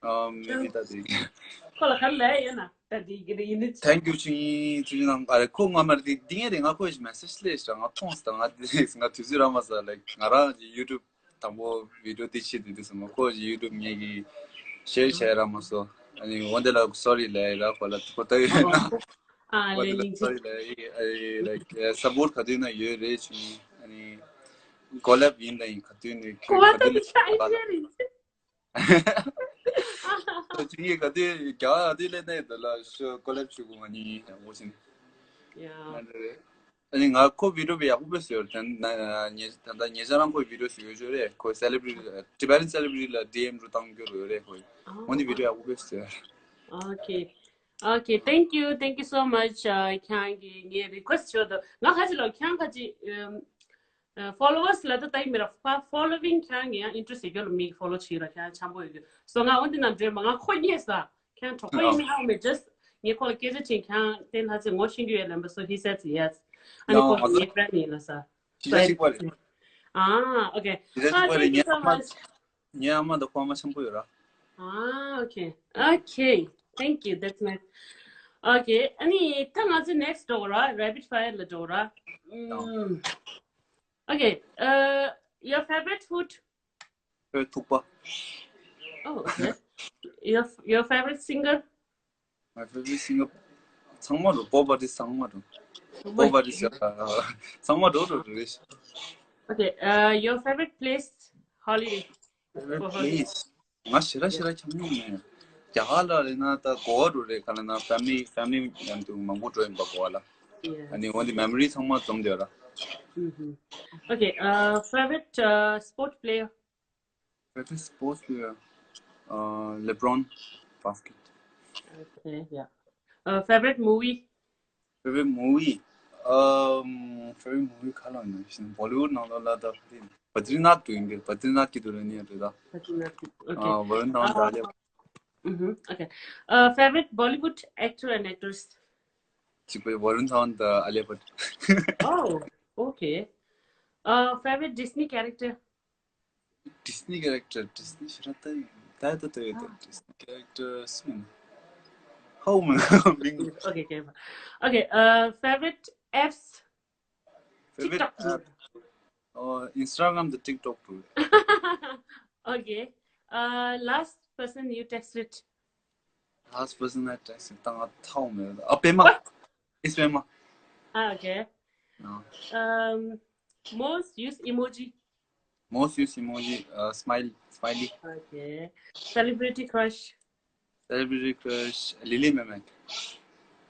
Um, maybe་ད་དེ་གི། ཁོ་ལ་ག་ལ་ཡོད་ན་ད་དེ་གི་རེད་ཡིན་ནི། Thank you ཆིང་ཆིང་ནང་ཨ་རེ་ཁོ་ང་མར་དེ་དེ་ངས་རེད། ང་ཁོ་ཡི་message་སླེབས་ཤག་ང་མཐོང་སྟངས་ང་དེ་ང་དུས་ཚོད་རག་མ་སོང་། Like ང་རང་གི་YouTube་དང་པོ་video་དེ་བྱེད་དུས་དུས་སོང་ཁོ་གི་YouTube་ངས་གི་ ཤེར་བྱས་ར་མ་སོང་། ཨ་ནི་འོན་ཏེ་ལ་སོ་རི་ལབ་ཡ་ར་ཁོ་ལ་ཁོ་ལྟ་ཡོད་ན། ཨ་འོན་ཏེ་ལ་སོ་རི་ལབ་ཡ། ཨ་ལའིཀ་སབ་པོརཊ་ག་དུས་ན་ཡོད་རེད་བྱུང་། ཨ་ནི་ཀོ་ལེབ་ཡིན་ད་ཡིན་ག་དུས་ནས་ཁྱོད་ག་དུས་ནས་ཆ་ཡིན་རེད། ཁྱོད་ཀྱིས་ག་དུས་རྒྱ་ག་དུས་ལས་ནས་དེ་ལ་ཤོ་ཀོ་ལེབ་བྱུང་གི་མ་ཉིན་ཡང་འོ་བཞིན། ཡ། ཨ་ནི་ང་ཁོ་བི་ཌིའོ་བི་ཡག་པོ་བཟོས་ཡོད་དེ་ན་ཉེ་ད་ལྟ་ཉེ་ཆར་རང་ཁོའི་བི་ཌིའོ་བཟོས་ཡོད་ཅོ་རེད། ཁོ་སེ་ལེ་བི་རི་ཊི་ཊི་བེ་ཊན་སེ་ལེ་བི་རི་ཊི་ལ་ཌི་ཨེམ་རུ་བཏང་རྒྱུ་རུ་ཡོད་རེད་ཁོ། འོ་ནི་བི་ཌིའོ་ཡག་པོ་བཟོས་ཡོད། Okay, okay, thank you, thank you so much. ཁྱེད་ཀྱིས་ངའི་རི་ཀུ་ཨེ་སི་ཊི་ཞུ་དོ། ང་ཁ་ཅིག་ལ་ཁྱེད་ཁ་ཅིག་ཕོ་ལོ་ཝར་སི་ལ་ད་ལྟ་ཡིན་མི་ར་ཕ་ཕོ་ལོ་ཝིང་ཁྱེད་ཀྱི་ཡང་ཨིན་ཊི་རེ་སི་ཊི་ཡོད་ལ་མིག་ཕོ་ལོ་བྱེད་ར་ཁྱེད་འཆམ་པོ་ཡོད་རྒྱུ་སོ་ང་འོ་འདི་ན་འདྲེ་མ་ང་ཁོ་རྙེད་ས་ཁྱེད་གྲོགས་པོ་ཡིན་མི་ཧ་མེད་ཇ་སི་ཊི་ངས་ཁོ་ལ་སྐད་ཆ་ཅིག་ཁྱེད་དེ་ལྷ་ཚེ་ངོ་ཤེས་རྒྱུ་ཡོད་ལབ་པ་སོ་ཧི་སེ་ཡེ་སི། ཨ་ནི་ཁོ་ངའི་ཕྲེན་ཡིན་ལ་ས་ཇི་ལ་ཞིག་པ་རེད། ཨ་ཨོ་ཁེ། ཇི་ལ་ཞིག་པ་རེད། ངའི་ཨ་མ་ངའི་ཨ་མ་དང་ཁོ་ཨ་མ་འཆམ་པོ་ཡོད་ར། Ah, okay. Okay. Thank you. That's nice. Okay. ཨ་ནི་ད་ང་ཚོ་ནེག་སི་ཊི་འགྲོ་ར། རེ་པིཌ་ཕ་ཡར་ལ་འགྲོ་ར། ཨུམ། Okay. Uh, your favorite food? ཁོའི་ཐུག་པ། Oh, okay. Your your favorite singer? My favorite singer ཚང་མ་རུ་པོབ་ཨར་ཊིསི་ཚང་མ་རུ། པོབ་ཨར་ཊིསི་ཚང་མ་རུ་རུ་རེད། Okay, uh, your favorite place holiday? Favorite place. ང་ཞེ་དྲག་ཞེ་དྲག་འཁྱམ་མྱོང་མེད། རྒྱ་གར་ལ་རེད་ན་ད་གོ་བ་རུ་རེད། ག་ལ་ན་ཕེ་མི་ལི་ཕེ་མི་ལི་མཉམ་དུ་མང་པོ་འགྲོ་ཡིན་པ་གོ་བ་ལ། ཨ་ནི་འོན་ཏེ་མེ་མོ་རི་ཚང་མ་འཛོམས་བསྡད་ར། Okay, uh, favorite uh, sport player? Favorite sports player? Uh, LeBron, basket. Okay, yeah. Uh, favorite movie? Favorite movie? Um, favorite movie ག་ལ་ན་ཤིན་བོ་ལི་ཝུཌ་ནང་ལོགས་ལ་ད་ཧ་དེ་བ་ཏྲི་ནཱཐ་དུ་ཡིན་གི། བ་ཏྲི་ནཱཐ་ཀྱི་དུ་ར་ནི་རེད་ད། བ་ཏྲི་ནཱཐ་ཀྱི། Okay. ཨ་བ་རུན་དྷ་ཝན་དང་ཨ་ལི་ཡ། Mm-hmm. Okay. Uh, favorite Bollywood actor and actress? གཅིག་པའི་བ་རུན་དྷ་ཝན་དང་ཨ་ལི་ཡ་བྷཊ། Oh, okay. Uh, favorite Disney character? Disney character, Disney ཞེ་དྲག་ད་ད་ད་ད་ད་Disney character སུ་ཡིན། ཧའོ་མ་མིང་། Okay, okay. Okay, uh, favorite apps? Favorite TikTok app? Oh, Instagram དང་TikTok དུ། Okay. Uh, last person you texted? Last person I texted ད་ང་ཐའོ་མེད། ཨ་པད་མ། What? It's པད་མ། Ah, okay. No. Um, most used emoji? Most used emoji, uh, smile, smiley. Okay. Celebrity crush? Celebrity crush, Lily Memek.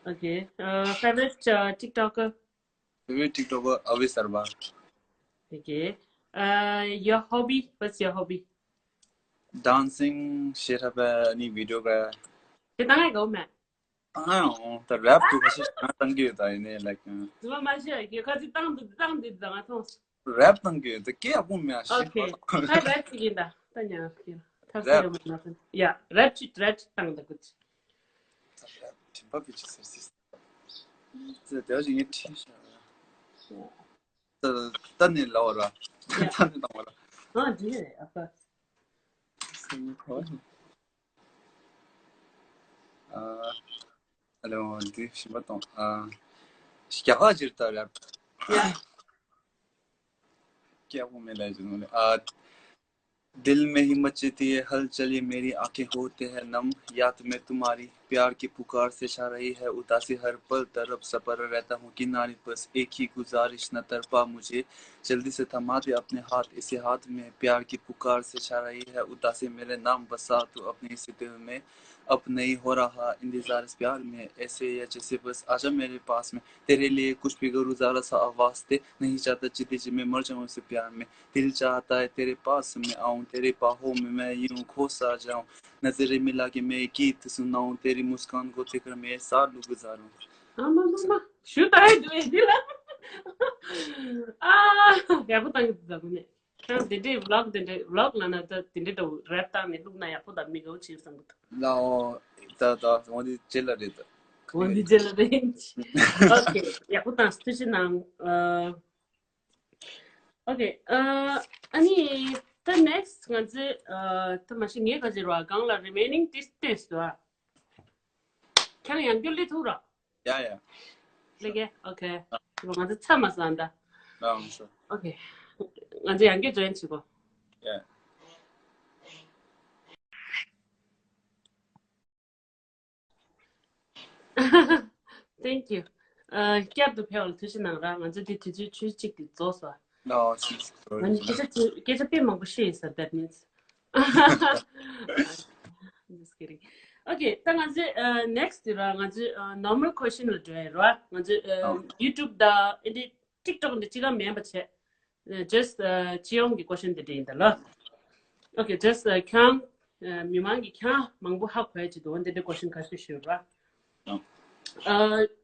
Okay. Uh, favorite uh, TikToker? Favorite TikToker, Avi Sarbar. Okay. Uh, your hobby? What's your hobby? Dancing, ཤེས་རབ་ནི་video ག་དེ་ད་ང་གོ་མེད། ཨང་ད་རེབ་དུ་ཁ་ཤས་ཤིག་བཏང་གི་ཡོད་ད་ཡིན་ནའི་ལའིཀ་ཨང་། དུ་མ་མ་ཤེས་ཀྱི་ཁ་ཅིག་བཏང་དུ་བཏང་དུ་ད་ང་ཐོངས། རེབ་བཏང་གི་ཡོད་ད་སྐད་ཡག་པོ་མེད་ཨ་ཤེས། Okay. ད་རེབ་ཅིག་ཡིན་ད་ད་ཉག་ཤེས་ཐབས་ཤེས་ཡོད་མ་ན་ཡ་རེབ་ཅིག་རེབ་ཅིག་བཏང་ད་གུ་ཅི། ད་རེབ་དྲན་པ་བི་ཅི་ཟེར་སི། ད་དེ་བ་ཅིག་ངས་ཁྲིད་ཤག་ད་ད་ནི་ལ་བ་ར་ད་ནི་ལ་བ་ར། ཨ་འདི་རེད་ཨ་ཕ། སེམས་ཁོ། ཨ་ཨ་ལེ་འོ་འདི་ཞིམ་པ་གཏོང་ཨ། རྒྱ་གར་ཅིག་ལྟ་རེད། ཡ། སྐྱག་པོ་མེད་ལ་ཅིག་ནོ་ལེ་ཨ། दिल में ही मचती है हलचल, ये मेरी आंखें होते हैं नम, याद में तुम्हारी प्यार की पुकार से छा रही है उदासी, हर पल तरफ सपर रहता हूँ किनारे, बस एक ही गुजारिश, न तड़पा मुझे, जल्दी से थमा दे अपने हाथ, इसी हाथ में प्यार की पुकार से छा रही है उदासी, मेरे नाम बसा तू अपने इस दिल में, अब नहीं हो रहा इंतजार इस प्यार में, ऐसे या जैसे बस आजा मेरे पास में, तेरे लिए कुछ भी करूँ जरा सा आवाज दे, नहीं चाहता जीते जी मैं मर जाऊँ इस प्यार में, दिल चाहता है तेरे पास मैं आऊं, तेरे बाहों में मैं यूं खो सा जाऊं, नजरें मिला के मैं एक गीत सुनाऊं, तेरी मुस्कान को देखकर मैं सालों गुजारूं। ཨ་མ་མ་མ། ཞུ་ད་ཡི་འདུག་ཨེ་འདི་ལ། ཨ། ཡག་པོ་བཏང་གི་འདུག་ད་དངོས་གནས། ཁྱེད་རང་དེ་འདྲའི་ཝི་ལོག་དེ་འདྲའི་ཝི་ལོག་ལ་ན་ད་དེ་འདྲའི་འདྲ་བོ་རེབ་བཏང་ནས་བླུགས་ན་ཡག་པོ་ད་མི་དགའ་བོ་བྱེད་བསམ་གི་འདུག་ལའོ། ད་ད་འོ་འདི་རྗེས་ལ་རེད་ད། འོ་འདི་རྗེས་ལ་རེད། ཨོ་ཁེ། ཡག་པོ་བཏང་། ཐུགས་རྗེ་གནང་། ཨ། ཨོ་ཁེ། ཨ་ཨ་ནི་ད་ནེག་སི་ཊི་ང་ཚོས་ཨ་ད་མ་གཞི་ངས་ག་ཅི་ར་སྒང་ལ་རི་མེ་ནིང་ཏིས་ཏིས་ར། ཁྱེད་རང་ཡང་བསྐྱར་སླེབས་ཐུབ་ར། ཡ་ཡ། སླེབས་ཀྱི། ཨོ་ཁེ། ང་ཚོ་ཚ་མ་ཟ་འདའ། ཨང་སོ། ཨོ་ཁེ། ང་ཚོ་ཡང་བསྐྱར་ཇོ་ཡིན་བྱེད་གོ། ཡ། Thank you. ཨ། བསྐྱར་དུ་ཕེབས་པ་ལ་ཐུགས་རྗེ་གནང་ར། ང་ཚོ་འདི་དུས་ཚོད་ཆུ་གཅིག་གི་རྫོགས་སོང་། ཨ། ང་ཚོ་སྐད་ཆ་ཚིག་སྐད་ཆ་དཔེ་མང་པོ་བཤད་ཡིན་ས། That means I'm just kidding. Okay, ད་ང་ཚོ་ཨ། next དེ་ར། ང་ཚོ་ཨ། normal question ལ་འགྲོ་ཡ་ར། ང་ཚོ་ཨ། YouTube དང་ཨེ་འདྲ་TikTok འདི་གཅིག་ལ་མེད་པ་བྱས། ཨ། just ཨ། སྤྱི་ཡོངས་ཀྱི་question དེ་འདྲ་ཡིན་ད་ལ། Okay, just ཨ། ཁྱེད་རང་ཨ། མི་མང་གིས་ཁྱེད་རང་མང་པོ་ཧ་གོ་ཡ་ཅིག་འདུག་འོ་འདི་འདྲ་question ཁ་ཤས་ཞུ་ར། ཨ།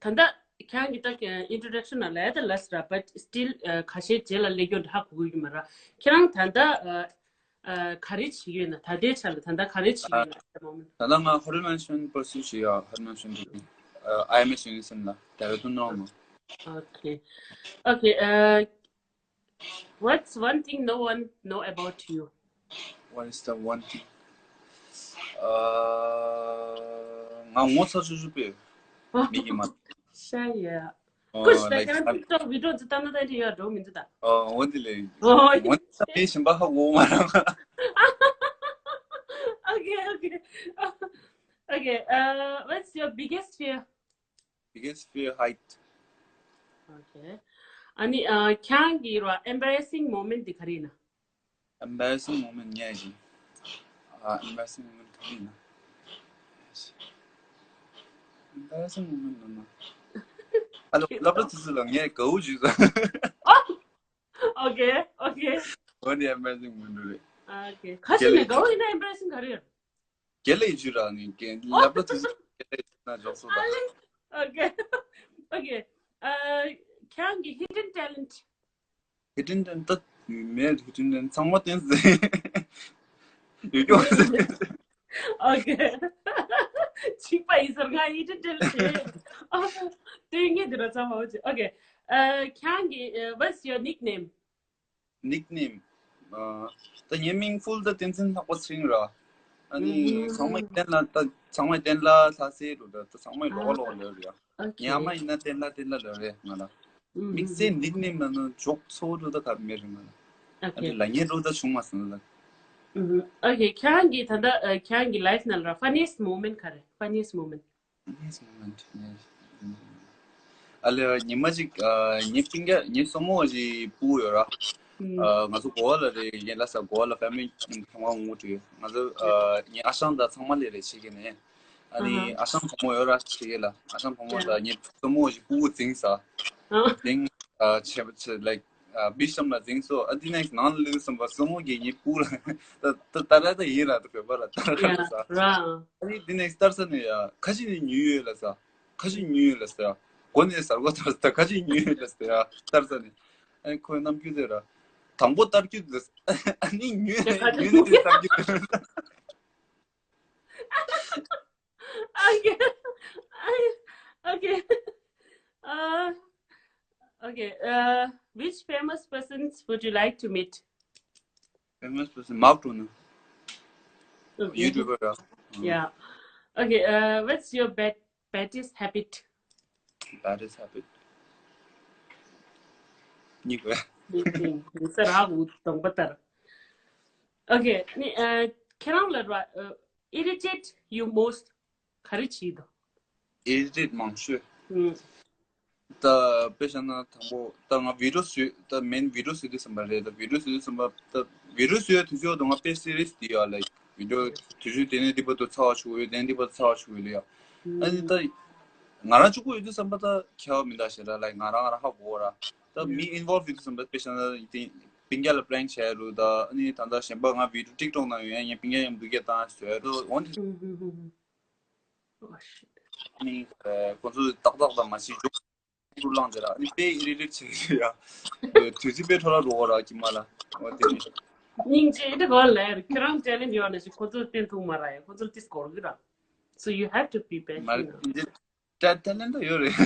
ད་ལྟ་ཁྱེད་རང་གིས་ད་introduction ལ་ལབ་ད་ལབ་སོང་ར། But still ཨ། ཁ་ཤས་རྗེས་ལ་སླེབས་རྒྱུ་འདྲ་ཧ་གོ་གི་ཡོད་མ་ར། ཁྱེད་རང་ད་ལྟ་ཨ། ཨ། ག་རེ་བྱེད་ཀྱི་ཡོད་ན། ད་ལྟའི་ཆ་ལ་ད་ལྟ་ག་རེ་བྱེད་ཀྱི་ཡོད་ན། At the moment. ད་ལྟ་ང་hotel management pursue བྱེད་ཡ། Hotel management degree ཨ། I M S University ལ་Dehradun ནང་ལ། Okay. Okay, uh, what's one thing no one know about you? What is the one thing? ཨ། ང་ངོ་ཚ་ཤོས་ཤོས་པས། མི་གིས་མ། ཤ་ཡ། ཨོ། ཀུ་ཤ་ད། like ཁྱེད་རང་TikTok video ཅིག་བཏང་ན་ད་དེ་ཡོད་འགྲོ་མི་འདུག་ད། ཨོ། འོ་འདི་ལས། ཨོ། འོ་འདི་ད་མི་གཞན་པ་ཧ་གོ་མ་རེད། Okay, okay. Okay, uh, what's your biggest fear? Biggest fear, height. Okay. ཨ་ནི་ཨ། ཁྱེད་རང་གི་ར་embarrassing moment དེ་ག་རེ་ཡིན་ན། Embarrassing moment ངས་ཀྱི། ཨ། embarrassing moment ག་རེ་ཡིན་ན། Embarrassing moment ནོ་ནོ། ཨ་ལོ། སློབ་གྲྭ་དུས་ཚོད་ལ་ངས་དགའ་བོ་བྱས་སོང་། Okay, okay. འོ་འདི་embarrassing moment རེད། Okay. ཁ་ཤས་ནས་དགའ་བོ་ཡིན་ན་embarrassing ག་རེ་ཡོད། དགེ་ལས་ཅུ་ར་ནི་དགེ། སློབ་གྲྭ་དུས་ཚོད་དགེ་ལས་ཅུ་ན་འཇོག་སོ་ད། Okay, okay. ཨ། ཁྱེད་རང་གི་hidden talent? Hidden talent ད་མེད། hidden talent ཚང་མ་བསྟན་ཟེར། ཡོད་ཀྱང་ཟེར། Okay. གཅིག་པ་ཡིན་ཟེར། ང་hidden talent དེ་སྟོན་མཁན་དེ་ར་ཚང་མ་འོ་ཅི། Okay. ཨ། ཁྱེད་རང་གི་ཨ། what's your nickname? Nickname. ཨ། ད་ངའི་མིང་full ད་བསྟན་འཛིན་ལྷག་པ་ཚེ་རིང་ར། ཨ་ནི་ཚང་མས་བསྟན་ལ། ད་ཚང་མས་བསྟན་ལ་ལྷ་སའི་རུ་ད་ཚང་མས་ལོགས་ལོགས་ལབ་རེད་ཡ། ངའི་ཨ་མ་ཡིན་ན་བསྟན་ལ་བསྟན་ལ་ལབ་རེད་ང་ལ། དམིགས་བསལ་nickname ལ་ནི་འཇོག་ཚོ་རུ་ད་ག་མེད་རེད་ང་ལ། ཨ་ནི་ལ་ངའི་རུ་ད་བྱུང་མ་སོང་ལ། Okay, ཁྱེད་རང་གི་ད་ལྟ་ཁྱེད་རང་གི་life ནང་ལ་funniest moment ག་རེ། Funniest moment. Funniest moment. ཨ་ལེ། ཉི་མ་གཅིག་ཨ། ངའི་སྤུན་ཀྱག་ངའི་སྲུ་མོ་ཞིག་སྤུ་གུ་ཡོད་ར། ཨ། ང་ཚོ་གོ་བ་ལ་རེད། ཡན་ལ་ས་གོ་བ་ལ་family མཉམ་དུ་ཐང་བ་ངུ་དུས་ང་ཚོ་ཨ། ངའི་ཨ་ཞང་དང་ཚང་མ་ལས་རེད་བྱེད་ཀྱི་ནས། ཨ་ནི་ཨ་ཞང་བུ་མོ་ཡོད་ར་བྱེད་ཀྱི་ལ། ཨ་ཞང་བུ་མོ་དང་ངའི་སྲུ་མོ་ཞིག་སྤུ་གུ་འཛིང་ས། འཛིང་ཨ། བྱེད་པ་བྱེད་like ཨ། བི་ཤམ་ལ་འཛིང་སོ། ཨ། འདི་ནས་ནང་ལ་ལུས་སོང་བ་སྲུ་མོ་གིས་ངའི་སྤུ་གུ་ལ་ད་ད་ད་ར་ད་ཡིན་ར་ད་བོད་པ་ལ་ད་ར་ལ་ས། ཨ་ནི་འདི་ནས་ལྟར་ས་ནས་ཡ་ཁ་ཅིག་ནས་ཉུལ་ཡོད་ལ་ས། ཁ་ཅིག་ཉུལ་ཡོད་ལ་ས། མགོ་ནས་ཟར་གོ་ལྟར་ས། ཁ་ཅིག་ཉུལ་ཡོད་ལ་ས་ཡ་ལྟར་ས་ནས། ཨ་ནི་ཁོའི་རྣམ་འགྱུར་དེ་ར། དང་པོ་ལྟར་རྒྱུ་དེ། ཨ་ནི་ཉུལ་ནས་ཉུལ་ནས་ལྟར་རྒྱུ་དེ། Okay. Okay. Uh, okay. Uh, which famous persons would you like to meet? Famous person, Mark Tuna. Okay. YouTuber. Yeah. Okay. Uh, what's your bad baddest habit? Baddest habit. ཉིག་བས། ཉིག་ཉིག་ས་ར་འུ་དང་པ་ལྟར། Okay. ནི་ཨ། ཁྱེད་རང་ལ་ར་ཨ། irritate you most ག་རེ་བྱེད་དོ། Irritate མང་ཤོས། ད་དཔེ་བཞག་ན་དང་པོ་ད་ང་video བཟོས། ད་main video བཟོས་དུས་ཙམ་པ་རེད། ད་video བཟོས་དུས་ཙམ་པ་ད་video བཟོས་ཡ་དུས་ཚོད་དུ་ང་དཔེ་serious དེ་ཡ་like video དུས་ཚོད་དེ་ནས་འདི་བར་དུ་ཚར་བ་བྱུང་ཡོད། དེ་ནས་འདི་བར་དུ་ཚར་བ་བྱུང་ཡོད་ལ་ཡ། ཨ་ནི་ད་ང་རང་གཅིག་པུ་ཡོད་དུས་ཙམ་པ་ད་ཁྱད་པར་མི་འདུག་ཞེ་དྲག་like ང་རང་ང་རང་ཧ་གོ་ར། ད་མི་involve ཡོད་དུས་ཙམ་པ་དཔེ་བཞག་ན་དེ་སྤུན་ཀྱག་ལ་prank བྱས་རུ་ད། ཨ་ནི་ད་ལྟ་གཞན་པ་ང་video TikTok ནང་ཡོད་ཡ། ངའི་སྤུན་ཀྱག་མཉམ་དུ་སྐད་བཏང་བཟོས་རུ་འོན་ཏེ། Oh, shit. ཨ་ནི་ཁོ་ཚོས་ཏག་ཏག་དང་མ་ཤི་འཇོག་ཏུ་བླངས་ཏེ་ར། ཨ་ནི་དཔེ་irritate བྱེད་ཀྱི་ཡ། དུས་ཚོད་དཔེ་འཕྲོ་བརླག་འགྲོ་གི་ར་ཁྱིམ་མ་ལ། འོ་དེ་ནི། སྙིང་རྗེ་ཨེ་འདྲ་གོ་ལེ། ཁྱེད་རང་talent ཡོད་ན་ཞིག་ཁོ་ཚོར་བསྟན་ཐུབ་མ་ར་ཡ། ཁོ་ཚོར་ཏིས་གོར་གི་ར། So you have to be patient. མ་རེད། ད་talent ད་ཡོད་རེད།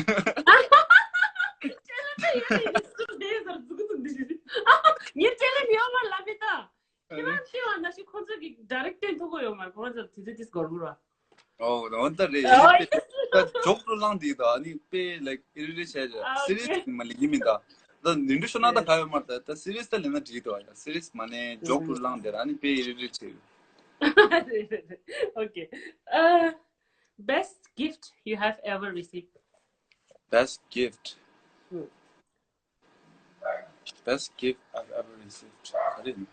Talent ད་ཡོད་རེད། ངའི་talent ཡོད་མ་ལབ་པའི་ད། ཁྱེད་རང་ཤི་བ་ན་ཞིག་ཁོ་ཚོ་གི་direct བསྟན་ཐུབ་ཀྱི་ཡོད་མ་རེད། ཁོ་ཚོ་དེ་ཚོ་ཏིས་གོར་གི་ར། ཨོ་ད་འོན་ཏ་རེད། ཨོ་ཡེ་སི། ད་joke ལ་བླངས་དེ་ད་ཨ་ནི་དཔེ་like irritate བྱས་བྱས། ཨ་serious okay. མ་ལེགས་ཀྱི་མིན་ད། ད་ནིན་འགྲོ་ཤོར་ན་ད་ག་ཡོད་མ་རེད། ད་ད་serious ད་ལེན་ན་འགྲིག་ད་ཡ། serious མ་ནས་joke ལ་བླངས་དེ་ར་ཨ་ནི་དཔེ་irritate བྱས། Okay. Uh, Best gift you have ever received? Best gift. Hmm. Best gift I've ever received. ག་རེ་ཡིན།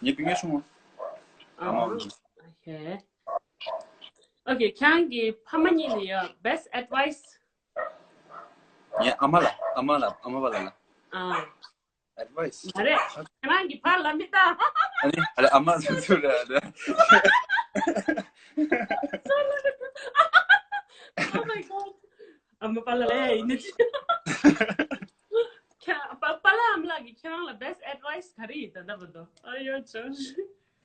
ངའི་སྤུན་ཀྱག་ཆུང་མ། ཨ་མ། Okay. Okay, ཁྱེད་རང་གི་ཕ་མ་གཉིས་ནས་ཡ་best advice. ངའི་ཨ་མ་ལ། ཨ་མ་ལ། ཨ་མ་པ་ལ་ལ། ཨ། Advice. མ་རེད། ཁྱེད་རང་གི་ཕ་ལ་མི་ལྟ། ཨ་ནི་ཨ་ལ་ཨ་མ་སུ་སུ་རེད། Oh my god. ཨ་མ་པ་ལ་ལ་ཡིན་ནི་ཅི། ཁྱེད་པ་པ་ལ་ཨ་མ་ལགས་ཀྱིས་ཁྱེད་རང་ལ་best advice ག་རེ་ཡིན་ད་ལྟ་བར་དུ། ཨ་ཡོ་ཅོ།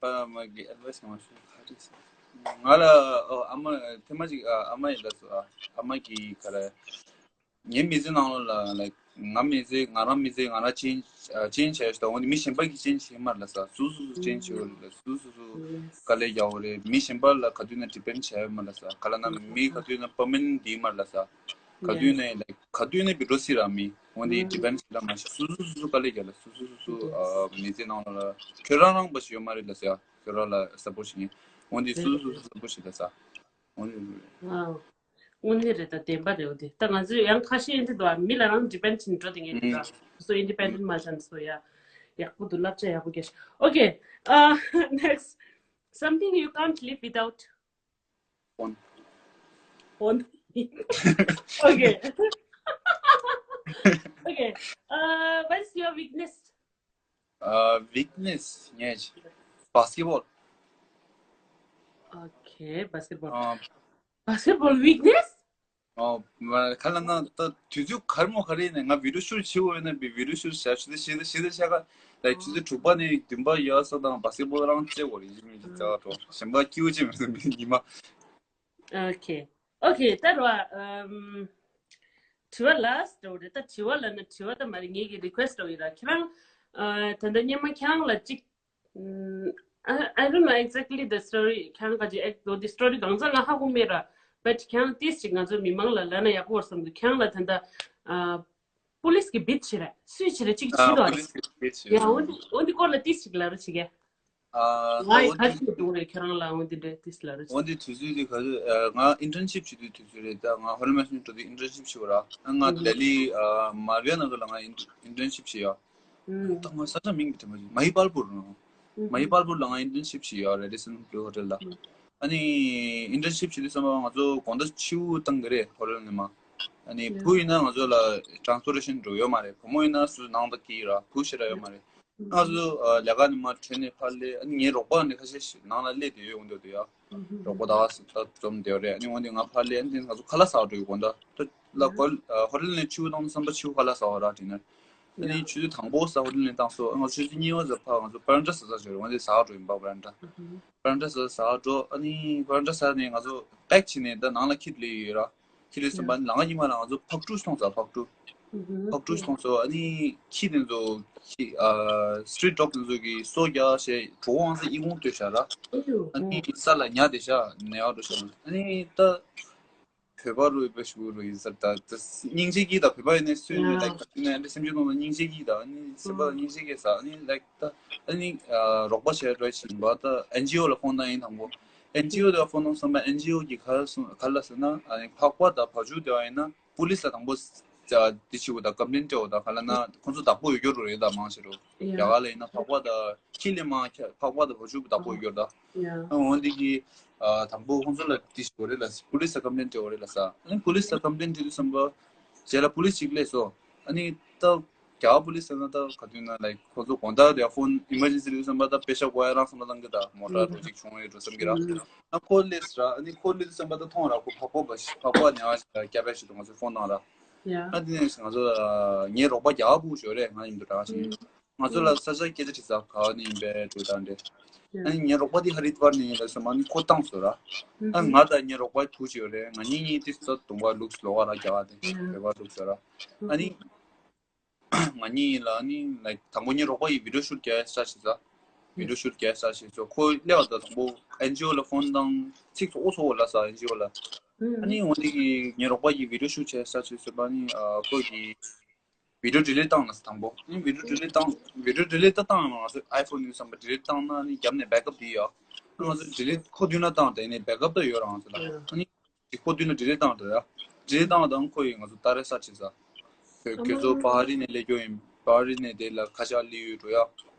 པ་མ་གི་advice ང་ཞུ་ག་རེ་ཟེར། ང་ལ་ཨོ་ཨ་མ་ཐེངས་མ་ཅིག་ཨ་མ་ཡིན་ད་སོ། ཨ་མ་གི་ག་རེ། ངའི་མི་ཚེ་ནང་ལོགས་ལ་like ང་མི་ཚེ་ང་རང་མི་ཚེ་ང་རང་change change བྱས་ཤག་འོ་ནི་མི་གཞན་པ་གིས་change བྱེད་མ་རེད་ལ་ས། སུ་སུ་སུ་change བྱེད་དགོས་རེད་ལ། སུ་སུ་སུ་དཀའ་ལས་རྒྱག་དགོས་རེད། མི་གཞན་པ་ལ་ག་དུས་ན་depend བྱས་མ་རེད་ལ་ས། ག་ལ་ན་མི་ག་དུས་ན་permanent འདི་མ་རེད་ལ་ས། ག་དུས་ན་like ག་དུས་ན་བི་ཌོ་སི་ར་མི་འོ་ནི་depend བྱེད་ལ་མ་ཤི། སུ་སུ་སུ་སུ་དཀའ་ལས་རྒྱག་ལ། སུ་སུ་སུ་སུ་མི་ཚེ་ནང་ལོགས་ལ་ཁྱོད་རང་རང་པ་ཞིག་ཡོད་མ་རེད་ལ་ས། ཁྱོད་རང་ལ་support བྱེད་མཁན་འོ་ནི་སུ་སུ་སུ་support བྱེད་ལ་ས། འོ་ནི། དངོས་གནས་རེད་ད། བདེན་པ་རེད། འོ་དེ་ད་ང་ཚོས་ཡང་ཁ་ཤས་འདི་འདུག་མི་ལ་རང་depend བྱེད་འགྲོ་དེ་ངས་འདི་ད་སོ་independent མ་བྱས་སོ་ཡ། ཡག་པོ་འདུག་བསླབ་བྱ་ཡག་པོ་རྒྱག Okay. Uh, next. Something you can't live without. Phone. Phone. Okay. Okay. Uh, what's your weakness? Uh, weakness ངས་basketball. Okay, basketball. Uh, Basketball weakness? ཨོ། མ་ཁ་ལ་ན་ད་དུས་ཚོད་གར་མོ་ག་རེ་ནས་ང་video shoot བྱེད་འོས་ན་བི་video shoot བྱ་ཞུ་དེ་ཞེ་དེ་ཞེ་དེ་ཤ་ག་ལ་ཆུ་ཚོད་དྲུག་པ་ནས་བདུན་པ་ཡར་ས་དང་basketball རང་རྩེ་བོ་རེ་ཡིན་མིན་གྱི་རྩ་བ་གྲོགས་གཞན་པ་སྐྱིད་པོ་ཅི་མི་འདུག་མི་ཉི་མ། Okay. Okay. ད་རོ། ཨམ། དྲི་བ་last འགྲོ་རེད། ད་དྲི་བ་ལ་ན་དྲི་བ་ད་མ་རེད། ངེད་ཀྱི་request འགྲོ་ཡིན་ར། ཁྱེད་རང་ཨ་ད་ལྟ་སྙན་མ་ཁྱེད་རང་ལ་གཅིག་ཨམ། I, I don't know exactly the story. ཁྱེད་རང་ག་ཅི་ཨེག་འགྲོ་འདི་story གང་ཚང་ང་ཧ་གོ་མེད་ར། But ཁྱེད་རང་ཏིས་ཅིག་ང་ཚོ་མི་མང་ལ་ལ་ན་ཡག་པོ་བར་བསམ་འདུག་ཁྱེད་རང་ལ་ད་ལྟ་ཨ། police གི་beat བྱེད་ར་སུས་བྱེད་ར་གཅིག་བྱེད་དོ་ར། police གི་beat བྱེད་ཡ་འོ་འདི་འོ་འདི་སྐོར་ལ་ཏིས་ཅིག་ལ་ར་བྱེད་ག་ང་ཡི་ག་ཅི་འདུག་རེད། ཁྱེད་རང་ལ་འོ་འདི་འདྲ་ཏིས་ལ་ར་བྱེད། འོ་འདི་དུས་ཚོད་འདི་ག་ཚོད་ང་internship བྱེད་དུས་དུས་ཚོད་རེད། ད་ང་ཧོ་ལི་མ་ཤིན་འགྲོ་དུས་internship བྱེད་པ་ར། ང་ལ་ལི་མ་རི་ཡ་ན་ལ་ང་internship བྱེད་ཡ། ད་ང་ས་ཆ་མིང་གི་དྲན་པ་ཞིག་མ་ཧི་པལ་པུར་ནོ། མ་ཧི་པལ་པུར་ལ་ང་internship བྱེད་ཡ་Radisson Blu Hotel ལ། ཨ་ནི་internship བྱེད་དུས་ཙམ་པ་ང་ཚོ་དགོང་དག་ཕྱི་པོ་བཏང་གི་རེད་ཧོ་ཊེལ་ནས་མ། ཨ་ནི་བུ་ཡིན་ན་ང་ཚོ་ལ་transportation འགྲོ་ཡོད་མ་རེད། བུ་མོ་ཡིན་ན་སུ་ནང་དུ་སྐྱེལ་ར་བུ་ཤི་ར་ཡོད་མ་རེད། ང་ཚོ་ལས་ཀ་ནས་མ་ཁྲིད་ནས་ཕར་སླེབས། ཨ་ནི་ངའི་རོགས་པ་ནི་ཁ་ཤས་ཤིག་ནང་ལ་སླེབས་བསྡད་ཡོད་འོང་འདོད་འདུག་ཡ། རོགས་པ་ད་ག་ད་འཛོམས་བསྡད་ཡོད་རེད། ཨ་ནི་འོན་ཏེ་ང་ཕར་སླེབས། ཨ་ནི་ང་ཚོ་ཁ་ལག་ཟ་བར་འགྲོ་ཡོད་དགོངས་དག་ད་ལ་ཧོ་ཊེལ་ནས་ཕྱི་པོ་བཏང་དུས་ཙམ་པ་ཕྱི་པོ་ཁ་ལག་ཟ་བ་ར་dinner། ཨ་ནི་ཆུ་ཚོད་དང་པོ་ས་ཧོ་ཊེལ་ནས་བཏང་སོང་། ང་ཚོ་ཆུ་ཚོད་གཉིས་པ་ཟ་ཕར་ང་ཚོ་པ་རོན་ཊ་ཟ་ས་ཞིག་རེད། འོན་ཏེ་ཟ་བར་འགྲོ་ཡིན་པ་པ་རོན་ཊ། པ་རོན་ཊ་ཟ་ཟ་བར་འགྲོ། ཨ་ནི་པ་རོན་ཊ་ཟ་ནས་ང་ཚོ་པེག་བྱས་ནས་ད་ནང་ལ་འཁྱེར་སླེབས་ཡོད་ར། འཁྱེར་སླེབས་ཙམ་པ་ཨ་ནི་ལམ་ཁ་གཉིས་པ་ལ་ང་ཚོ་ཕག་ཀྲུ་མཐོང་ཙང་ཕག་ཀྲུ། ཕག་ཀྲུ་མཐོང་སོང་། ཨ་ནི་ཁྱི་དེ་ཚོ་ཁྱི་ཨ་street dog དེ་ཚོ་གིས་སོ་རྒྱག་བྱས་གྲོད་ཁོག་ང་ཚོ་ཨི་ཁུང་ལྟོས་བཞག་ར། ཨ་ནི་ས་ལ་ཉལ་བསྡད་ཤག་ཉལ་བ་འགྲོ་ཤག་ཨ་ནི་ད། བོད་པ་རུ་ཡོད་པའི་ཞུ་རུ་ཡིན་ཟེར། ད་ད་སྙིང་རྗེ་སྐྱིད་ད། བོད་པ་ཡིན་ནའི་སུ་ཡིན་ནའི་like ད་ཡིན་ནའི་འདི་སེམས་ཅན་ནང་ལ་སྙིང་རྗེ་སྐྱིད་ད། ཨ་ནི་སེམས་པ་ལ་སྙིང་རྗེ་སྐྱིད་ཟ། ཨ་ནི་like ད་ཨ་ནི་ཨ་རོགས་པ་བྱས་འགྲོ་བཞིན་པ་ད་ཨེན་ཇི་ཨོ་ལ་ཕོན་བཏང་ཡིན། དང་པོ་ཨེན་ཇི་ཨོ་ལ་ཕོན་བཏང་ཙམ་པ་ཨེན་ཇི་ཨོ་གིས་ག་རེ་གསུངས་ག་རེ་ལབ་ཟེར་ན། ཨ་ནི་ཕག་པ་དང་བ་ཕྱུགས་དེ་བ་ཡིན་ན་པུ་ལིས་ལ་དང་པོ་ཅ་འདི་བྱེད་དགོས་ད། ཀམ་པི་ལེན་སྤྲད་དགོས་ད། ག་ལབ་ན་ཁོང་ཚོ་བདག་པོ་ཡོད་རྒྱུ་རེད་ད། མང་ཆེ་རུ་རྒྱ་གར་ལ་ཡིན་ན་ཕག་པ་དང་ཁྱི་ལས་མང་ཁྱ་ཕག་པ་དང་བ་ཕྱུགས་བདག་པོ་ཡོད་རྒྱུ་རེད་ད། ཨ་འོན་ཏེ་གི་ཨ་དང་པོ་ཁོང་ཚོ་ལ་འདི་བྱེད་དགོས་རེད་ལ། པུ་ལིས་ལ་ཀམ་པི་ལེན་སྤྲད་དགོས་རེད་ལབ་ས། ཨ་ནི་པུ་ལིས་ལ་ཀམ་པི་ལེན་སྤྲད་དུས་ཙམ་པ་རྗེས་ལ་པུ་ལིས་གཅིག་སླེབས་སོང་། ཨ་ནི་ད་རྒྱ་གར་པུ་ལིས་ཟེར་ན་ད་ག་དུས་ན་like ཁོང་ཚོ་དགོང་དག་དེ་ཕོན་emergency ལབ་དུས་ཙམ་པ་ད་པེ་ཤ་གོ་ཡ་རང་བསམ་བློ་བཏང་གི་ད། མོ་ཊ་འགྲོ་གཅིག་བྱུང་ཡོད་འགྲོ་བསམ་གི་ར། ཨ་ཁོ་སླེབས་ར། ཨ་ནི་ཁོ་སླེབས་དུས་ཙམ་པ་ད་མཐོང་ར། ཁོ་ཕག་པ་བ་ཕག་པ་ཉལ་བ་ཞིག་སྐྱ་བས་ཞིག་འདུག་ང་ཚོ་ཕོན་བཏང་ར། ཨ་དེ་ནས་ང་ཚོ་ངའི་རོགས་པ་རྒྱ་གར་བུ་ཞོ་རེད། ང་ཡིན་འདུག་གྲྭ་ཆེན། ང་ཚོ་ལ་ས་ཆ་སྐད་ཆ་དྲིས་ས་ག་བ་ནས་ཡིན་པས་འགྲོ་དང་འདྲེ། ཨ་ནི་ངའི་རོགས་པ་དེ་ཧ་རི་དི་ཝར་ནས་ཡིན་ལབ་སོང་། ཨ་ནི་ཁོ་བཏང་སོང་ར། ཨ་ང་དང་ངའི་རོགས་པ་བུ་ཞིག་ཡོད་རེད། ང་གཉིས་གཉིས་དེ་ཚོ་དུང་བ་ལུགས་ལོག་ག་ར་རྒྱ་གར་དེ་བོད་པ་ལུགས་ཟེར་ར། ཨ་ནི། ང་གཉིས་ལ་ནི་like དང་པོ་ངའི་རོགས་པ་ཡིས་video shoot རྒྱག་ས་བྱེད་ས། video shoot རྒྱག་ས་བྱེད་ས། ཁོ་སླེབས་པ་དང་དང་པོ་ཨེན་ཇི་ཨོ་ལ་ཕོན་བཏང་། ཚིག་ཚོ་ཨོ་ཚོ་ལབ་ས་ཨེན་ཇི་ཨོ་ལ། ཨ་ནི་འོ་འདི་གི་ངའི་རོགས་པ་ཡིས་video shoot བྱེད་ས་བྱེད་ས་པ་ནི་ཨ་ཁོ་གི་video delete བཏང་ལ་ས། དང་པོ་ཨ་ནི་video delete བཏང་། video delete ད་བཏང་ཡང་ང་ཚོ་iPhone ཡོད་བསམ་པ། delete བཏང་ན་ནི་རྒྱབ་ནས་backup དེ་ཡོད། ང་ཚོ་delete ཁོ་མདུན་ན་བཏང་དེ་ནི་backup ད་ཡོད་ར་ང་ཚོ་ལ། ཨ་ནི། གཅིག་པོ་མདུན་ལ་ཌི་ལིཊ་བཏང་འགྲོ་ཡ། ཌི་ལིཊ་བཏང་བ་དང་ཁོ་ཡིས་ང་ཚོ་ཏཱ་རེ་ས་བྱེད་ས། ཁྱོད་ཁྱོད་ཚོ་པ་ཧ་རི་ནས་སླེབས་རྒྱུ་ཡིན། པ་ཧ་རི་ནས་དེ་ལ་ཁ་ཤགས་སླེབས་ཡོད་འགྲོ་ཡ།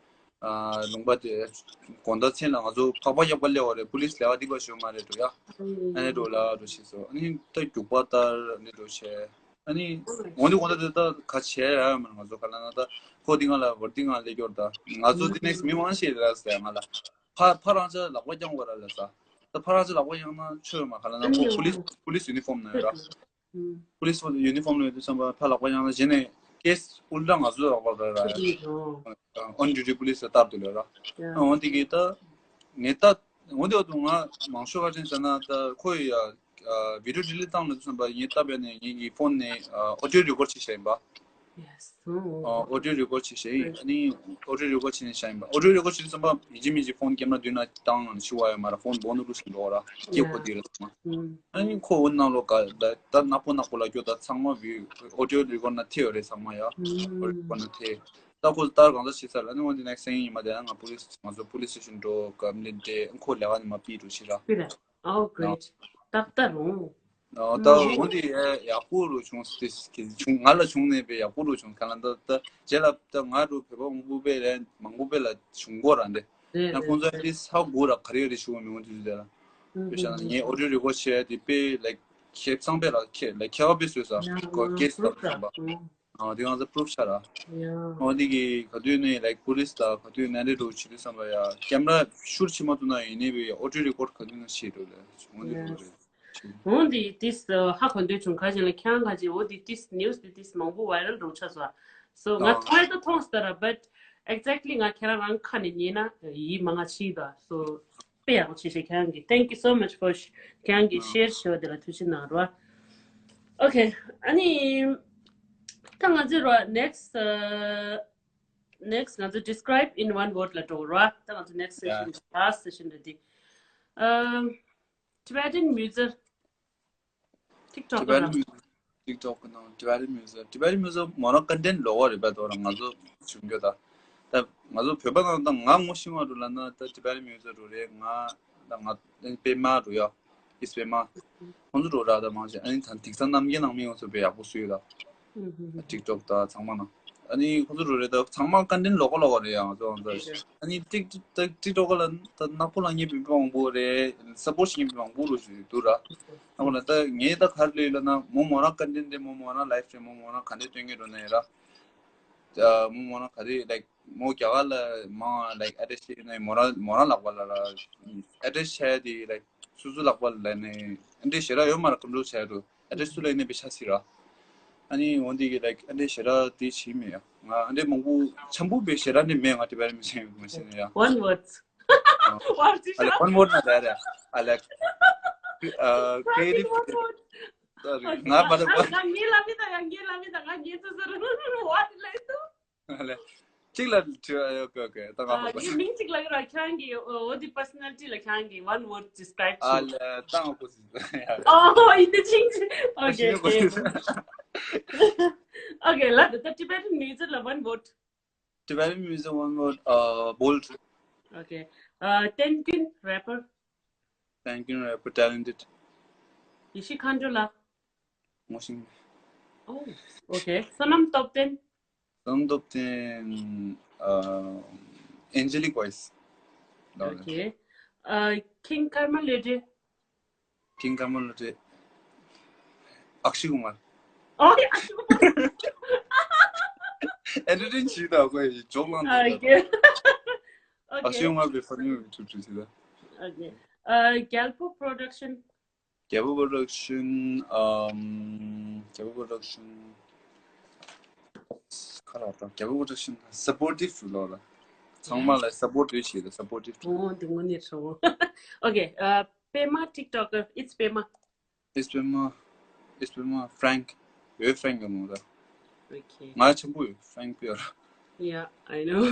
ཨ། ལུང་པ་དེ་དགོང་དག་མཚན་ལ་ང་ཚོ་ཕག་པ་རྒྱག་པ་སླེབས་པ་རེད། པུ་ལིས་ལས་ཀ་འདི་པ་ཞོ་མ་རེད་འགྲོ་ཡ། ཨ་ནི་འགྲོ་ལ་འགྲོ་ཤེས་སོ། ཨ་ནི་ད་རྒྱུག་པ་ལྟར་ཨ་ནི་འགྲོ་བྱས། ཨ་ནི་འོན་ཏེ་འོན་ཏེ་ད་ག་བྱས་ཡ་མ་ང་ཚོ་ག་ལ་ན་ད་ཁོ་འདི་ང་ལ་བར་འདི་ང་ལས་སྐྱོར་ད་ང་ཚོ་འདི་ནེགས་མི་མང་ཤེས་ར་ཟེར་ང་ལ་ཕ་ཕ་རང་ཅག་ལག་པ་བརྐྱང་དགོས་ར་ལ་ས། ད་ཕ་རང་ཅག་ལག་པ་བརྐྱང་ན་ཆོས་མ་ག་ལ་ན་ཁོ་པུ་ལིས་པུ་ལིས་ཡུ་ནི་ཕོམ་ན་ཡོད་ར། པུ་ལིས་ཡུ་ནི་ཕོམ་ལ་ཡོད་དུས་ཙམ་པ་ཕ་ལག་པ་བརྐྱང་ན་གཞི་ནས་ཀེས་ཨུལ་ཊ་ང་ཚོ་ལག་པ་ར་ར། ཨོན་ཌིའུ་ཊི་པུ་ལིས་ལ་སྟབས་བདེ་ལོས་ར། འོན་ཏེ་གི་ད་ངས་ད་འོན་ཏེ་འོ་དུ་ང་མང་ཤོས་ག་ཅན་ཟེར་ན་ད་ཁོ་ཡི་ཡ་བི་ཌིའོ་ཌི་ལིཊ་བཏང་ལ་དུས་ཙམ་པ་ངས་ད་བས་ནས་ངེད་ཀྱི་ཕོན་ནས་ཨོ་ཌིའོ་རི་ཀོཌ་བྱེད་བཞག་ཡིན་པ། ཨོ་ཌིའོ་རི་ཀོཌ་བྱེད་བཞག་ཡིན། ཨ་ནི་ཨོ་ཌིའོ་རི་ཀོཌ་བྱེད་ནས་བཞག་ཡིན་པ། ཨོ་ཌིའོ་རི་ཀོཌ་བྱེད་དུས་ཙམ་པ་ཡིན་གཅིག་མིན་གཅིག་ཕོན་ཀེམ་ར་མདུན་ན་བཏང་ནས་ཤི་བ་ཡོད་མ་ར། ཕོན་སྦོ་ནུ་རུ་ཞིག་འགྲོ་ར་སྐྱེ་ཁོ་དེ་ར་ཚང་མ། ཨ་ནི་ཁོ་འོ་ནང་ལོགས་ག་ད་ད་ནག་པོ་ནག་པོ་ལ་སྐྱོ་ད་ཚང་མ་བི་ཨོ་ཌིའོ་རི་ཀོཌ་ན་ཐེ་ཡོད་རེད་ཚང་མ་ཡ། ཨོ་ཌིའོ་རི་ཀོཌ་ན་ཐེ། ད་ཁོ་ལྟར་གང་ལྟར་བྱེད་ས་ལ་ནི་འོན་ཏེ་ནེགས་སེང་ཡིན་མ་དེ་ན་ང་པུ་ལིས་ང་ཚོ་པུ་ལིས་སི་ཊེ་ཤན་འགྲོ་གམ་ལེན་ཏེ་ཁོ་ལས་ཀ་ནི་མ་པི་རུ་ཤི་ར། Oh, great. ཏག་ཏག་རུང་། ཨོ་ད་འོན་ཏེ་ཡག་པོ་རུ་བྱུང་སྟེ་བྱུང་ང་ལ་བྱུང་ནས་པའི་ཡག་པོ་རུ་བྱུང་ག་ལ་ད་ད་རྗེས་ལ་ད་ང་རུ་བོད་པ་མང་པོ་པའི་ལན་མང་པོ་པའི་ལ་བྱུང་གོ་ར་འདི་ཡང་ཁོང་ཚོ་ཨེ་ལི་ས་དགུ་ར་ག་རེ་རེ་ཞུ་བ་མི་འོང་དུས་དེ་ལ་བྱས་ན་ངས་ཨོ་ཌིའོ་རི་ཀོཌ་བྱས་དེ་པའི་ལའིག་ཁེབས་ཚང་པའི་ལ་ཁེ་ལ་ཁེ་བ་པའི་བཟོས་ས་ཁོ་ཀེས་ལ་བྱུང་པ། ཨ་དེ་ང་ཚོ་པུ་རུབ་ཤ་ར། ཨ་དེ་གི་ག་དུས་ནས་ལའིག་པུ་ལིས་ད་ག་དུས་ནས་རེ་རུ་བྱེད་དུས་བསམ་པ་ཡ་ཀེམ་ར་ཤུར་ཕྱི་མ་ཐུག་ན་ཡིན་ནས་བའི་ཨོ་ཌིའོ་རི་ཀོཌ་ག་དུས་ན་ཤེས་འགྲོ་ལེ་འོ་དེ་རུ་རེད། འོ་འདི་ཏིས་ཧ་གོ་འདོད་བྱུང་ཁ་ཅིག་ལ་ཁྱང་ཁ་ཅིག་འོ་འདི་ཏིས་ནིའུ་སི་འདི་ཏིས་མང་པོ་བའི་རལ་འགྲོ་ཆ་སོ། སོ་ང་ཐོས་ད་མཐོང་སྟ་ར་but exactly ང་ཁྱེད་རང་རང་ཁ་ནས་ཉན་ན་ཡིད་མ་ང་ཆི་ད་སོ། དཔེ་ཡག་པོ་བྱས་བྱས་ཁྱེད་རང་གིས། Thank you so much for ཁྱེད་རང་གིས་ཤེར་བྱས་པ་དེ་ལ་ཐུགས་རྗེ་གནང་རོགས། Okay. ཨ་ནི་ད་ང་ཚོའི་རོགས་next next ང་ཚོ་describe in one word ལ་འགྲོ་རོགས། ད་ང་ཚོ་next session last session རེད་འདི། Tibetan music TikTok Tibetan music TikTok གི་ནང་Tibetan music Tibetan music མོ་རང་ཀོན་ཊེན་ཊི་ལོག་པ་རེད་པ། དོ་རང་ང་ཚོ་བྱུང་རྒྱུ་ད་ད་ང་ཚོ་བོད་པ་ནང་ད་ང་ངོ་ཤེས་པ་རུ་ལ་ན་ད་Tibetan music རུ་རེད། ང་ད་ང་པད་མ་རུ་ཡ་ཨིས་པད་མ་ཁོང་ཚོ་རུ་ར་ད་མང་ཆེ་ཨ་ནི་ད་དེང་སང་རྣམ་རྒྱལ་ནང་མི་ཡོང་ཚོ་བས་ཡག་པོ་སུ་ཡོད་ད། TikTok ད་ཚང་མ་ན། ཨ་ནི་ཁོ་ཚོ་རུ་རེད་ད་ཚང་མ་ཀོན་ཊེན་ཊི་ལོག་པ་ལོག་པ་རེད་ཡ། ང་ཚོ་ང་ཚོ་ཨ་ནི་ཊིག་ཊིག་ཊོག་ལ་ད་ནག་པོ་ལ་ངེས་པའི་མང་པོ་རེད། སཔོར་ཊི་ངེས་པའི་མང་པོ་རུ་ཞིག་འདུག་ར། ཨ་ཁོ་ན་ད་ངས་ད་གར་ལོས་ལ་ན་མོ་མོ་རང་ཀོན་ཊེན་ཊི་དེ་མོ་མོ་རང་ལའིབ་སི་ཊི་རིམ་མོ་མོ་རང་ག་འདྲས་སྟོན་གྱི་འགྲོ་ནས་ར། ཨ་མོ་མོ་རང་ག་རེ་ལའིག་མོ་རྒྱ་གར་ལ་མང་ལའིག་ཨེ་ཌི་རེ་སི་ཤེས་ནས་མོ་རང་མོ་རང་ལག་པ་ལ་ར་ཨེ་ཌི་རེ་སི་ཤེས་དེ་ལའིག་སོ་སོ་ལག་པ་ལ་ནས་ཨེ་ཌི་རེ་སི་ཞེ་དྲག་ཡོད་མ་ར་ཀམ་ལོ་བྱས་འགྲོ། ཨེ་ཌི་རེ་སི་སུ་ལ་ཡིན་ནས་པའི་ཆ་སྲིད་ར། ཨ་ནི་འོན་ཏེ་གི་ལའིག་ཨེ་ཌི་རེ་སི་ཞེ་དྲག་དེ་བྱེད་མེད་ཡ། ང་ཨེ་ཌི་རེ་སི་མང་པོ་འཆམ་པོ་པའི་ཞེ་དྲག་ནི་མེད། ང་དེ་བར་མི་ཤེས་མི་ཤེས་ཡ། One word. Wow, ཨ་ལེ་one word ན་ད་རེ་ཨ་ལེ་ཨ་creative. Sorry. ང་མ་རེད་པ། ང་ངའི་ལ་མི་ད་ཡ་ངའི་ལ་མི་ད་ང་ངའི་ཚོ་ཚོ་རུ་what ལ་ཡིན་དུ། ཨ་ལེ། གཅིག་ལ་དྲི་བ་ཡོད་གི་གི་ད་ང་ཨ་ཧོ་པ། ངའི་མིང་གཅིག་ལ་གི་ར་ཁྱེད་རང་གི་འོ་འདི་personality ལ་ཁྱེད་རང་གི་one word describe ཨ་བྱེད། ལེ་ད་ང་ཧོ་སི། Oh, in the change. Okay, okay. Okay, ལ་ད་Tibetan music ལ་one word. Tibetan music one word, uh, bold. Okay. Uh, Tenkin rapper. Tenkin rapper, talented. Yishi Khanjola. Motion. Oh, okay. Sonam Top ten. Sonam Top ten, uh, angelic voice. Okay. Uh, King Karma Lede. King Karma Lede. Akshay Kumar. Oh, yeah, Akshay Kumar. Editing ཆི་ད་གོ་ཡི་ཇོག་ལང་ད། Okay. Okay. Akshay Kumar be funny movie to to see that. Okay. Uh, Galpo Production. Galpo Production, um, Galpo Production. ཁ་ལ་ད་Galpo Production supportive ལོ་ལ། ཚང་མ་ལ་support ཡོད་ཤེས་ད་supportive. Oh, འདི་ངོ་ནས་ཧྲོ། Okay, uh, Pema TikToker, it's Pema. It's Pema, it's Pema, Frank. ཡོད་Frank གི་མོ་ད། Okay. ང་ཆེན་པོ་ཡོད་Frank པི་ཡོད། Yeah, I know.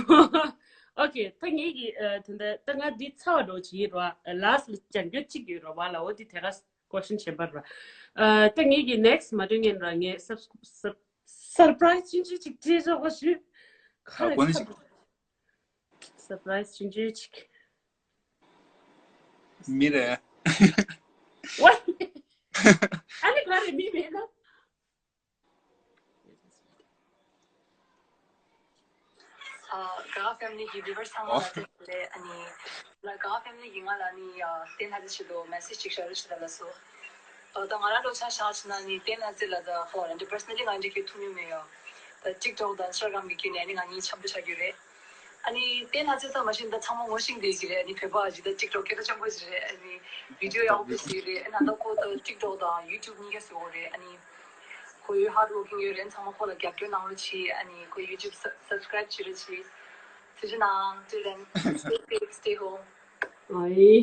Okay, ད་ངེད་ཀྱི་ད་ད་ད་ང་འདི་ཚར་བ་འགྲོ་ཅི་རོ། Last ལ་ཅང་གྱོད་གཅིག་ཡོད་རོ་བ་ལ་འོ་འདི་དེ་ག་question བྱེད་པར་ར། ད་ངེད་ཀྱི་next མ་འདོན་ངན་ར་ངས་surprise ཆུང་ཆུང་ཅིག་བྲིས་ཆོག་པ་ཞུ། ཁ་ལ་ཆ། Surprise ཆུང་ཆུང་ཅིག་མི་རེད། What? ཨ་ནི་ག་རེ་མི་མེད་ན། ཨ། ག་ཕེ་མི་ལི་གི་བིའུ་ཝར་སི་ཚང་མ་ལ་བཀྲ་ཤིས་བདེ་ལེགས། ཨ་ནི་ལ་ག་ཕེ་མི་ལི་གིས་ང་ལ་ནི་ཨ་བསྟན་ལྷ་རྩེ་ཆེད་དུ་མེ་སེ་ཇི་ཅིག་བཞག་རོགས་བྱེད་ལབ་སོང་། ཨ་ད་ང་རང་ལོ་ཆ་བཞག་བྱས་ན་ནི་བསྟན་ལྷ་རྩེ་ལ་ད་ཧོ་ར་འདི་པར་སོ་ནལ་ལི་ང་འདྲི་གི་ཐུག་མྱོང་མེད་ཡ། ད་ཊིག་ཊོག་དང་ཨིན་སི་ཊ་གྷ་རམ་གི་བརྒྱུད་ནས་ནི་ང་གཉིས་འཆམ་པོ་ཆགས་ཀྱི་རེད། ཨ་ནི་བསྟན་ལྷ་རྩེ་ཙམ་མ་ཤེས་ད་ཚང་མ་ངོ་ཤེས་བསྡད་ཀྱི་རེད། ཨ་ནི་བོད་པ་ཞིག་ད་ཊིག་ཊོག་སྐད་གྲགས་ཆེན་པོ་ཞིག་རེད། ཨ་ནི་བི་ཌིའོ་ཡག་པོ་བཟོས་རེད། ཨ་ནི་ད་ཁོ་ད་ཊིག་ཊོག་དང་ཡུ་ཊུབ་གཉིས་ཀ་བཟོ་གི་རེད། ཨ་ནི་ཁོ་ཡོད་ཧར་ཌི་ཝོར་ཀིང་ཡོད་རེད། ཚང་མ་ཁོ་ལ་རྒྱབ་སྐྱོར་གནང་རོགས་གྱིས། ཨ་ནི་ཁོ་ཡུ་ཊུབ་སབ་སི་ཀ་རའིབ་བྱེད་རོགས་གྱིས། ཐུགས་རྗེ་གནང་། Till then, stay safe, stay home. ཨའི།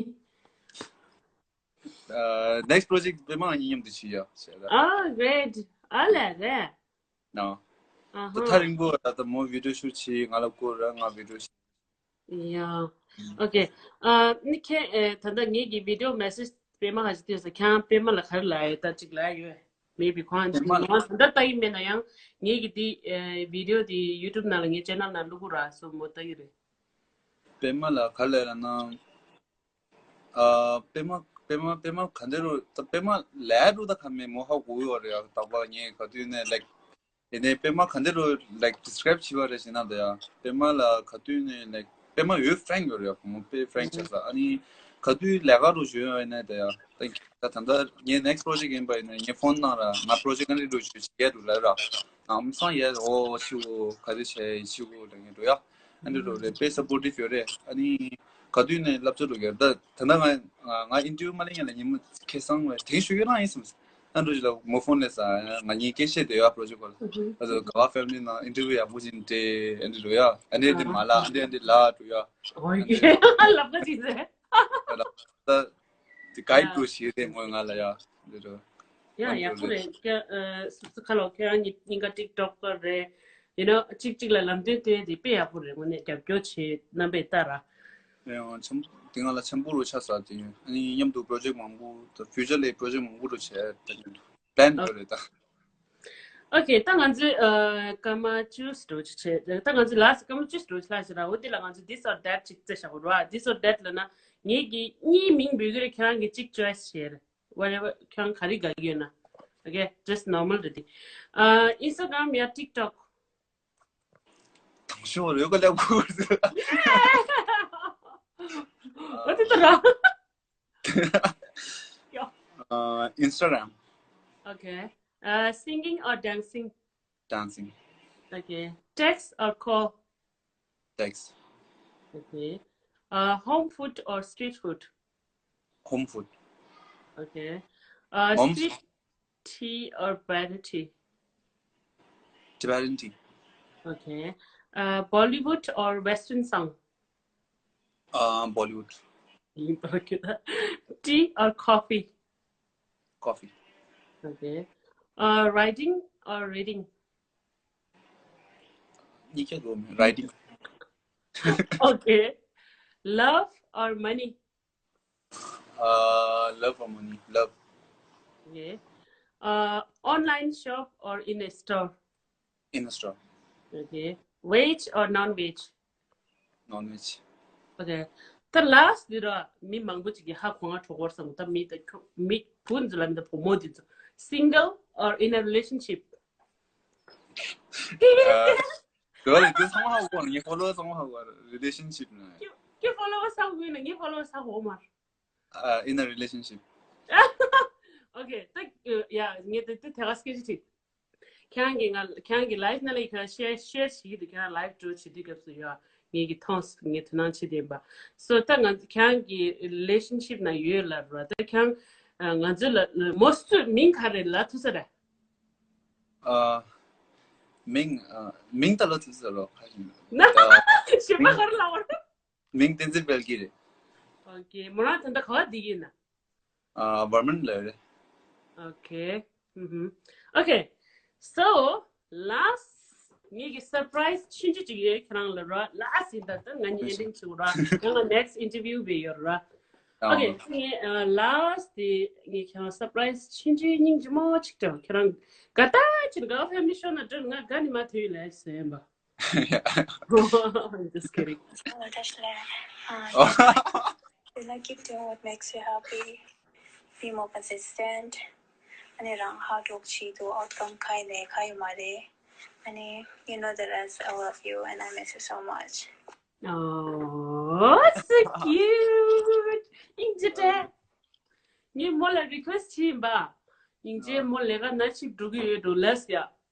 ཨ། ནེག་སི་པོ་རོ་ཇེཀ་པད་མ་ང་གཉིས་མཉམ་དུ་བྱེད་ཡ་བྱས་ད། ཨ། གྷི་རེཊ། ཨ་ལས་རེད། ནོ། ཨ་ཧ། ད་ཐག་རིང་པོ་ད་ལྟ་མོ་བི་ཌིའོ་ཤུཊ་བྱེད། ང་ལ་བསྐུར་ར། ང་བི་ཌིའོ་ཤུཊ། ཡ། ཨོ་ཁེ། ཨ་ནི་ཁྱེད་ཨེ་ད་ལྟ་ངེད་ཀྱི་བི་ཌིའོ་མེ་སེ་ཇི་པད་མ་ཁ་ཅིག་ཐོས་སོང་། ཁྱེད་རང་པད་མ་ལ་ག་རེ་ལབ་ཡོད་ད་ཅིག་ལབ་ཡོད། མེ་བི་ཁོང་པད་མ་ལ་ང་ད་ལྟ་ལྟ་གི་མེད་ན་ཡང་ངེད་ཀྱི་དེ་ཨེ་བི་ཌིའོ་དེ་ཡུ་ཊུབ་ནང་ལ་ངའི་ཅེ་ནལ་ནང་བླུག་གི་ར་སོ་མོ་ལྟ་གི་རེད། པད་མ་ལ་ག་རེ་ལབ་ན། ཨ། པད་མ་པད་མ་པད་མ་ག་འདྲ་རུ་ད་པད་མ་ལས་རུ་ད་ག་མེད་མོ་ཧ་གོ་ཡོད་རེད། ཡ་ད་བ་ངས་ག་དུས་ནས་ལའིཀ་ཡིན་ནའི་པད་མ་ག་འདྲ་རུ་ལའིཀ་ཌི་སི་ཀ་རའིབ་བྱེད་པ་རེད་ཟེར་ན་ད་ཡ་པད་མ་ལ་ག་དུས་ནས་ལའིཀ་པད་མ་ཡོད་ཧྥི་རེང་ཡོད་རེད། ཡ་བུ་མོ་དཔེ་ཧྥི་རེང་ཆགས་ས། ཨ་ནི་ག་དུས་ལས་ཀ་རུ་ཞུ་ཡོད་ཡིན་ནའི་ད་ཡ་ད་ད་ལྟ་ངའི་ནེག་སི་པོ་རོ་ཇེཀ་ཡིན་པ་ཡིན་ན་ངས་ཕོན་གནང་ར། ང་པོ་རོ་ཇེཀ་ག་འདྲ་རུ་ཞུ་བྱེད་ཡས་རུ་ལབ་ར། ཨམ་སང་ཡས་འོ་ཤུ་ག་རེ་བྱས་ཤུ་ལ་ངས་འགྲོ་ཡ། ཨ་འདྲ་རུ་རེད། དཔེ་སབ་པོར་ཊིབ་ཡོད་རེད། ཨ་ནི་ག་དུས་ནས་བསླབ་བྱ་འགྲོ་གི་རེད། ད་ད་ལྟ་ང་ང་ང་ཨིན་ཊར་བིའུ་མ་ལེན་ཡ་ལ་ཉིན་མོ་ཁེ་སང་བས་དེང་ཞུ་གི་རང་ཡིན་སམ། ཨ་འདྲ་ཞིག་ལ་མོ་ཕོན་ལས་ས་ང་གཉིས་སྐད་བཤད་བསྡད་ཡོད། པོ་རོ་ཇེཀ་སྐོར་ལ། ཨ་ཙི་ག་བ་ཕེ་མི་ལི་ནང་ཨིན་ཊར་བིའུ་ཡག་པོ་ཅིག་སྤྲད། ཨ་འདྲ་འགྲོ་ཡ། ཨ་འདྲ་འདྲ་མ་ལ་ཨ་འདྲ་འདྲ་ལ་འགྲོ་ཡ། ཨོ་ཡེ། ལབ་པ་ཅིག་རེད། ད་དེ་གའིཌ་འགྲོ་ཞིག་རེད་མོ་ང་ལ་ཡ། འདི་འགྲོ། ཡ་ཡག་པོ་རེད། ཁྱེད་ཨ་སུ་སུ་ཁ་ལོ་ཁྱེད་རང་གཉིས་གཉིས་ཀ་ཊིག་ཊོག་ག་རེད། ཡིན་ན་གཅིག་གཅིག་ལ་ལམ་སྟོན་སྟོན་དེ་དཔེ་ཡག་པོ་རེད། དངོས་གནས་རྒྱབ་སྐྱོར་བྱེད་རྣམ་པས་ལྟ་ར། ཡང་ཆེན་དེ་ང་ལ་ཆེན་པོ་རུ་ཆགས་ས་དེ་ཡིན། ཨ་ནི་མཉམ་དུ་པོ་རོ་ཇེཀ་མང་པོ་ད་ཕིའུ་ཅར་ལ་པོ་རོ་ཇེཀ་མང་པོ་རུ་བྱས་ད་ནི་པི་ལན་ཡོད་རེད་ད། ཨོ་ཁེ། ད་ང་ཚོས་ཨ་སྐར་མ་བཅུ་འགྲོ་ཅིག་བྱས། ད་ང་ཚོས་ལ་སྐར་མ་བཅུ་འགྲོ་ཅིག་ལྷག་ཞིག་ར། འོ་དེ་ལ་ང་ཚོས་this or that ཅིག་རྩེ་བཞག་ར། This or that ལབ་ན་ངེད་ཀྱི་གཉིས་མིང་འབོད་ཀྱི་རེད། ཁྱེད་རང་གིས་གཅིག་ཅོའི་སི་བྱེད་རེད། Whatever ཁྱེད་རང་ག་རེ་དགའ་གི་ཡོད་ན། Okay, just normal རེད་དེ། ཨ་ཨིན་སི་ཊ་གྷ་རམ་ཡ་ཊིག་ཊོག་དང་ཤོག་རེ་ག་ལབ་དགོས། འོ་དེ་ལྟ་ར། ཡོ། ཨ་ཨིན་སི་ཊ་གྷ་རམ། Okay. Uh, singing or dancing? Dancing. Okay. Text or call? Text. Okay. Uh, home food or street food? Home food. Okay. Uh, home. Street tea or Tibetan tea? Tibetan tea. Okay. Uh, Bollywood or Western song? Uh, Bollywood. Okay. Tea or coffee? Coffee. Okay. Uh, writing or reading? གཉིས་ཀ་དགོས་མེད། Writing. Okay. Love or money? Uh, love or money? Love. Okay. Uh, online shop or in a store? In a store. Okay. Veg or non-veg? Non-veg. Okay. ད་ལ་སི་ཊི་འདི་ར་མི་མང་པོ་ཅིག་གིས་ཧ་གོ་ང་གྲོགས་པོར་བསམ། ད་མི་ད་ཁྱོ་མི་བུ་འདི་ལ་མི་ད་བུ་མོ་འདི་ཚོ། Single or in a relationship? ཨ། དེ་བ་ལས་དེ་ཚང་མ་ཧ་གོ་ནི། ངའི་ཕོ་ལོ་ཝར་ཚང་མ་ཧ་གོ་རེད། རི་ལེ་ཤན་ཤིབ་ནང་། ཁྱོད་ཁྱོད་ཕོ་ལོ་ཝར་ཧ་གོ་ཡིན་ན་ངའི་ཕོ་ལོ་ཝར་ཧ་གོ་མ་རེད། Uh, in a relationship. Okay, ད་ཡ་ངས་ད་དེ་དེ་ག་སྐད་ཆ་དྲིས། ཁྱེད་རང་གིས་ང་ཁྱེད་རང་གིས་ལའེབ་ནང་ལ་ཁྱེད་རང་ཤེར་ཤེར་བྱེད་ཀྱི་འདུག་ཁྱེད་རང་ལའེབ་འགྲོ་བྱེད་དུས་སྐབས་སུ་ཡ་ངས་ཀྱི་མཐོང་ངས་དོ་སྣང་བྱེད་བསྡད་པ། སོ་ད་ང་ཁྱེད་རང་གི་རི་ལེ་ཤན་ཤིབ་ནང་ཡོད་ལབ་ར། ད་ཁྱེད་རང་ང་ཚོ་ལ་མོ་སུ་མིང་ག་རེ་ལབ་ཐུབ་ས་རེད། ཨ། མིང་ཨ་མིང་ད་ལབ་ཐུབ་ས་རོ་ཁ་ཤིན། ན་ད་གཞན་པ་མིང་ག་རེ་ལབ་པ་རེད། མིང་བསྟན་འཛིན་དཔལ་སྐྱིད་རེད། ཨོ་ཀེ། མོ་རང་ད་ལྟ་ག་པར་བསྡད་ཀྱི་ཡིན་ན། ཨ། བར་མན་ལ་ཡོད་རེད། ཨོ་ཀེ། ཨུ་ཧུམ། ཨོ་ཀེ། So, last ངེད་ཀྱི་སར་པ་རའི་སི་ཆུང་ཆུང་ཅིག་ཡོད་ཁྱེད་རང་ལ་ར། ལ་སི་ཊི་ཡིན་ད་ལྟ་ང་གཉིས་ཨེན་ཌིང་བྱེད་དགོས་ར། ཡང་ང་next interview བས་ཡོད་ར། ཨོ་ཀེ། ངས་ལ་སི་ཊི་ངས་ཁྱེད་རང་སར་པ་རའི་སི་ཆུང་ཆུང་སྙིང་རྗེ་མོ་ཅིག་སྤྲད། ཁྱེད་རང་དགའ་ཐག་ཆོད་ནས་ག་པར་ཕེབས་ནས་ཤོག་ན་འགྲོ། ང་དགའ་ནས་མ་ཐུབ་ཡོད་ལ་ཟེར་ཡིན་པ། I'm just kidding. Oh, that's like, uh, you like, you like keep doing what makes you happy. Be more consistent. ཨ་ནི་རང་hard work བྱེད་དུས་outcome ག་ཡིན་ནའི་ག་ཡོད་མ་རེད། ཨ་ནི you know that I love you and I miss you so much. Oh, so cute. སྙིང་རྗེ་དྲན། ངས་མོ་ལ་request བྱས་ཡིན་པ། སྙིང་རྗེ། མོ་ལས་ཀ་night shift འགྲོ་གི་ཡོད་འགྲོ་ལས་ཡ། ཨེ་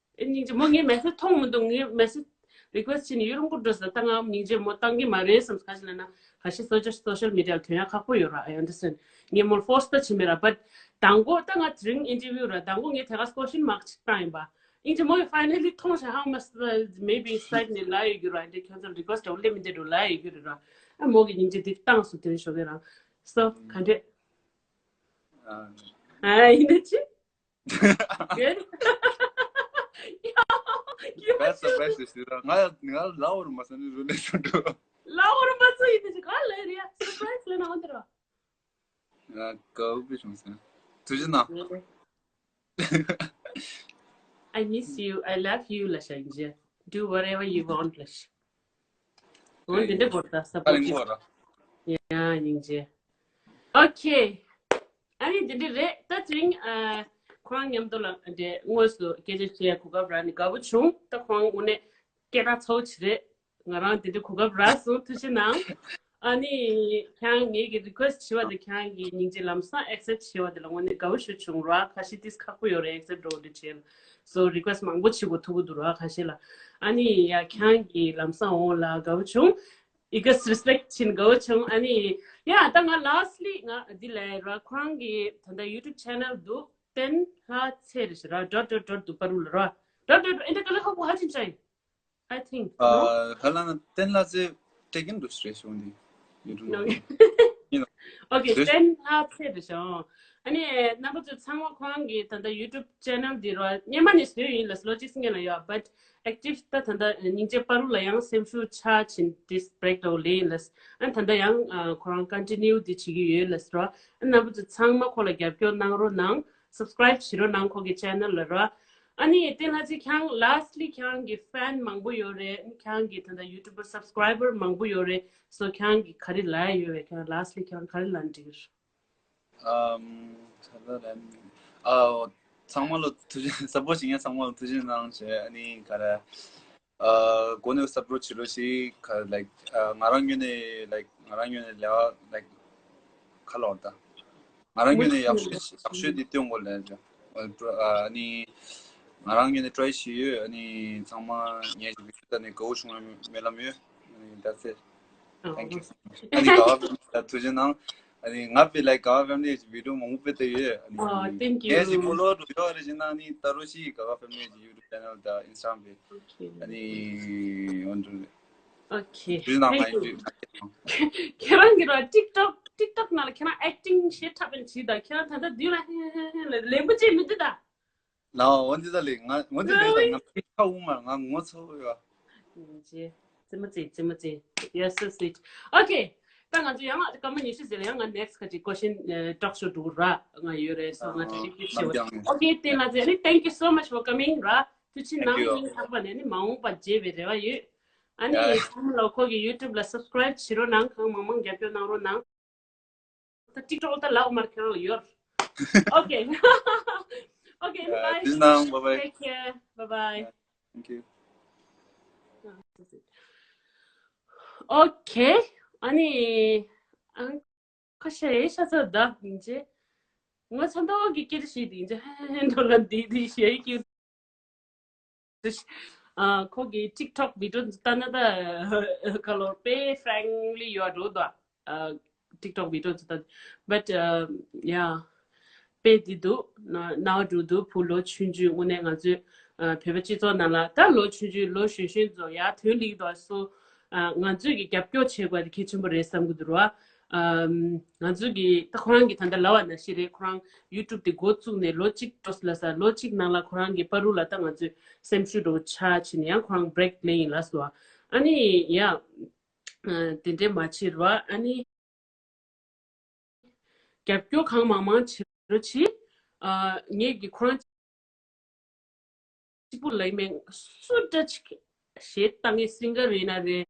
སྙིང་རྗེ། མོ་ངའི་message མཐོང་མི་འདུག་ངའི་message request བྱས་ནས་ཡུན་རིང་པོ་འགྲོ་ས། ད་ང་སྙིང་རྗེ་མོ་བཏང་གི་མ་རེད་བསམ། ག་ཞིག་ལབ་ན་ག་ཞིག་social social media ལ་ཐོན་ཡ་ཁག་པོ་ཡོད་ར། I understand. ངས་མོར་force ད་བྱས་མེད་ར། But དང་པོ་ད་ང་དེ་རིང་interview ར། དང་པོ་ངས་དེ་ག་question mark ཅིག་བཏང་ཡིན་པ། སྙིང་རྗེ་མོ་ཡི་finally མཐོང་ཤག how much maybe side ནས་ལབ་ཡོད་རྒྱུ་ར། འདི་ཁྱོད་ཚོར་request འདྲ་བོ་སླེབས་མི་འདུག་འགྲོ་ལབ་ཡོད་རྒྱུ་རེད་ར། ཨ་མོ་གི་སྙིང་རྗེ་འདི་བཏང་སོང་དེ་རིང་ཞོགས་ཀས་རང་། So ག་འདྲས། ཨ་ཡིན་ན་ཅི། Good. Best surprise ཞིག་ར། ང་ང་ལབ་པར་མ་ཟད་ནི་རུ་ནས་ཞུ་འགྲོ། ལབ་པར་མ་ཟད་ཡིན་ན་ཅི་ག་ལབ་རེད་ཡ། Surprise ལབ་ན་འོན་ཏེ་ར། ང་དགའ་པོ་བྱུང་སོང་། ཐུགས་རྗེ་གནང་། I miss you, I love you ལབ་ཤག་ཡིན་ཅེ། Do whatever you want ལབ་ཤག་འོ་འདི་འདྲ་བོར་ད་ས་པོ་ཏི། ཡ་སྙིང་རྗེ། Okay. ཨ་ནི་འདི་འདྲ་རེད། ད་དེ་རིང་ཨ་ཁོ་རང་མཉམ་དུ་ལ་འདྲ་དངོས་སུ་སྐད་ཆ་བཤད་གོ་སྐབས་རག་ནས་དགའ་པོ་བྱུང་། ད་ཁོ་རང་དངོས་གནས་སྐད་གྲགས་ཚ་བོ་ཅིག་རེད། ང་རང་འདི་འདྲ་གོ་སྐབས་རག་སོང་། ཐུགས་རྗེ་གནང་། ཨ་ནི་ཁྱེད་རང་ངེད་ཀྱི་request བྱས་པ་དེ་ཁྱེད་རང་གིས་སྙིང་རྗེ་ལམ་སང་accept བྱས་པ་དེ་ལ་དངོས་གནས་དགའ་པོ་ཞེ་པོ་བྱུང་ར། ཁ་ཤས་ཏིས་ཁག་པོ་ཡོད་རེད། accept འགྲོ་འདི་བྱས་ལ། So request མང་པོ་བྱེད་དགོས་ཐུག་གི་འདུག་ར། ཁ་ཤས་ལ། ཨ་ནི་ཡ་ཁྱེད་རང་གིས་ལམ་སང་འོང་ལ་དགའ་པོ་བྱུང་། Biggest respect བྱིན་དགའ་བོ་བྱུང་། ཨ་ནི་ཡ་ད་ང་lastly ང་འདི་ལ་ར། ཁོ་རང་གི་ད་ལྟ་YouTube channel འདུག་བསྟན་ལྷ་ཚེ་རེད་ཤག་ར། dot dot dot འདུག་པ་རུ་ལ་ར། dot dot dot ཨེ་འདྲ་དཀའ་ལས་ཁག་པོ་ཧ་ཅང་ཅིག་ཡིན། I think no? ཨ་ག་ལ་ན་བསྟན་ལྷ་ཚེ་བསྟན་གྱི་འདུག་ཞེས་གསུངས་ཏེ། YouTube ནང་། Okay བསྟན་ལྷ་ཚེ་རེད་ཤག་ཨ་ནི་རྣམ་པ་ཚོ་ཚང་མ་ཁོ་རང་གི་ད་ལྟ་YouTube channel འདི་ར་སྔོན་མ་ནས་བཟོས་ཡིན་ལ། ལོ་གཅིག་སྔོན་ལ་ཡོད། But active ད་ད་ལྟ་སྙིང་རྗེ་པ་རུ་ལ་ཡང་སེམས་ཤུགས་ཆག་ཕྱིན་ཏིས་break འདྲ་བོ་ལེན་ལ། ཨ་ད་ལྟ་ཡང་ཨ་ཁོ་རང་continue འདི་བྱེད་ཀྱི་ཡོད་ལ་ཟེར་བ། ཨ་རྣམ་པ་ཚོ་ཚང་མ་ཁོ་ལ་རྒྱབ་སྐྱོར་གནང་རོགས་གནང་། Subscribe བྱེད་རོགས་གནང་ཁོ་གི་channel ལ་ར། ཨ་ནི་བསྟན་ལྷ་ཚེ་ཁྱེད་རང་lastly ཁྱེད་རང་གི་fan མང་པོ་ཡོད་རེད། ཨ་ནི་ཁྱེད་རང་གི་ད་ལྟ་YouTuber subscriber མང་པོ་ཡོད་རེད། So ཁྱེད་རང་གི་ག་རེ་ལབ་ཡོད་རེད། ཁྱེད་རང་lastly ཁྱེད་རང་ག་རེ་ལབ་འགྲིག་གི་རེད། ཨམ། ད་ལྟ་ལན། ཨ། ཚང་མ་ལ་ཐུགས་རྗེ། support བྱེད་མཁན་ཚང་མ་ལ་ཐུགས་རྗེ་གནང་བྱས། ཨ་ནི་ག་རེ། ཨ། འགོ་ནས་support བྱེད་རོགས་ཞེས་ག་like ཨ། ང་རང་ངོས་ནས་like ང་རང་ངོས་ནས་ལས་ཀ་like ག་ལབ་དགོས་རེད་ད། ང་རང་ངོས་ནས་ཡག་ཤོས་ཡག་ཤོས་དེ་སྟོན་དགོས་ལབ་ཡ། ཨ་ནི་ང་རང་ངོས་ནས་try བྱེད་ཡོད། ཨ་ནི་ཚང་མ་ངའི་video ལྟ་ནས་དགའ་བོ་བྱུང་བའི་སྨོན་ལམ་ཡོད། ཨ་ནི་that's it. Thank you so much. ཨ་ནི་ག་བ་ཕེབས་ཐུགས་རྗེ་གནང་། ཨ་ནི་ང་པའི་like ག་བ་ཕེབས་ནས་video མང་པོ་ཕེབས་བསྡད་ཡོད། ཨ་ནི Oh, thank you. ངས་ཅིག་follow འགྲོ་ཡོད་རེད་ཅེ་ན། ཨ་ནི་ད་རུང་ཅིག་ག་བ་ཕེབས་ནས་ཅིག་YouTube channel དང་Instagram པའི། Okay. ཨ་ནི་འོན་ཏེ། Okay. ཐུགས་རྗེ་གནང་། Thank you. ཁྱེད་རང་གི་ར་TikTok TikTok ནང་ལ་ཁྱེད་རང་acting ཞེ་དྲག་པོ་བྱེད་ད། ཁྱེད་རང་ད་ལྟ་མདུན་ལ་ཧེ་ཧེ་ཧེ་ལ་ལེན་པོ་བྱེད་མི་འདུག་ད། ལའོ། འོན་ཏེ་ད་ལས་ང་འོན་ཏེ་ལས་ད་ང་ཁ་འུ་མ་ང་ངོ་ཚ་བོ་ཡོད། ཡིན་ཅེ། ཙི་མ་ཙི་ཙི་མ་ཙི། You're so sweet. Okay. ད་ང་ཚོ་ཡང་སྐར་མ་ཉི་ཤུ་ཟིན་ཡང་ང་next ཁ་ཅིག་question talk show འགྲོ་ར་ང་ཡོད་རེད། So ང་ཅིག་ཅིག་ཞུ་བ། Okay བསྟན་ལྷ་ཚེ། ཨ་ནི་thank you so much for coming ར། ཐུགས་རྗེ་གནང་། སྙིང་ཐག་པ་ནས། ཨ་ནི་མ་འོངས་པ་མཇལ་བའི་རེ་བ་ཡོད། ཨ་ནི་ཚང་མ་ལ་ཁོ་གི་YouTube ལ་subscribe བྱེད་རོགས་གནང་། གང་མང་མང་རྒྱབ་སྐྱོར་གནང་རོགས་གནང་། ད་TikTok ད་ལག་མར་ཁྱེར་ཡོར། Okay. Okay, bye. ཐུགས་རྗེ་གནང་། Bye bye. Take care. Bye bye. Thank you. Okay. ཨ་ནི་ཨང་ཁ་ཤས་ཤ་ཚ་ད་ཡིན་ཅེ། ང་ཚ་མདོག་གི་སྐད་ཆ་ཞིག་དེ་ཡིན་ཅེ། ཧེ་ཧེ་འགྲོ་ལ་འདི་འདི་ཞེས་ཀྱི། ཨ་ཁོ་གི་TikTok video ལྟ་ན་ད་ཁ་ལོར་དཔེ་frankly ཡོད་འགྲོ་ད། ཨ་TikTok video ལྟ། But ཨ་yeah དཔེ་འདི་འདུག་ན་ན་འགྲོ་འདུག་བུ་ལོ་ཆུང་ཆུང་། དངོས་གནས་ང་ཚོའི་ཨ་བོད་པ་སྤྱི་ཚོགས་ནང་ལ་ད་ལོ་ཆུང་ཆུང་ལོ་གཞོན་གཞོན་ཚོ་ཡར་ཐོན་ལེགས་འདུག་སོ། ཨ་ང་ཚོས་ཀྱི་རྒྱབ་སྐྱོར་བྱེད་དགོས་དེ་གལ་ཆེན་པོ་རེད་བསམ་གི་འདུག་ར། ཨམ། ང་ཚོས་ཀྱི་ད་ཁོ་རང་གི་ད་ལྟ་ལབ་པ་ནང་བཞིན་རེད། ཁོ་རང་YouTube དེ་འགོ་བཙུགས་ནས་ལོ་གཅིག་འགྲོ་ལ་ས། ལོ་གཅིག་ནང་ལ་ཁོ་རང་གི་བར་དུ་ལ་ད་ང་ཚོས་སེམས་ཤུགས་འདྲ་བོ་ཆག་ཕྱིན་ནས་ཡང་ཁོ་རང་break ལེན་ཡིན་ལ་སོ། ཨ་ནི་ཡ་དེ་འདྲས་མ་བྱེད་ར། ཨ་ནི་རྒྱབ་སྐྱོར་གང་མང་མང་བྱེད་རོགས་བྱེད། ཨ་ངས་ཀྱི་ཁོ་རང་གཅིག་པུ་ལབ་མེད། སུ་འདྲ་ཅིག་གཞས་བཏང་མཁན་singer ཡིན་ན་རེད།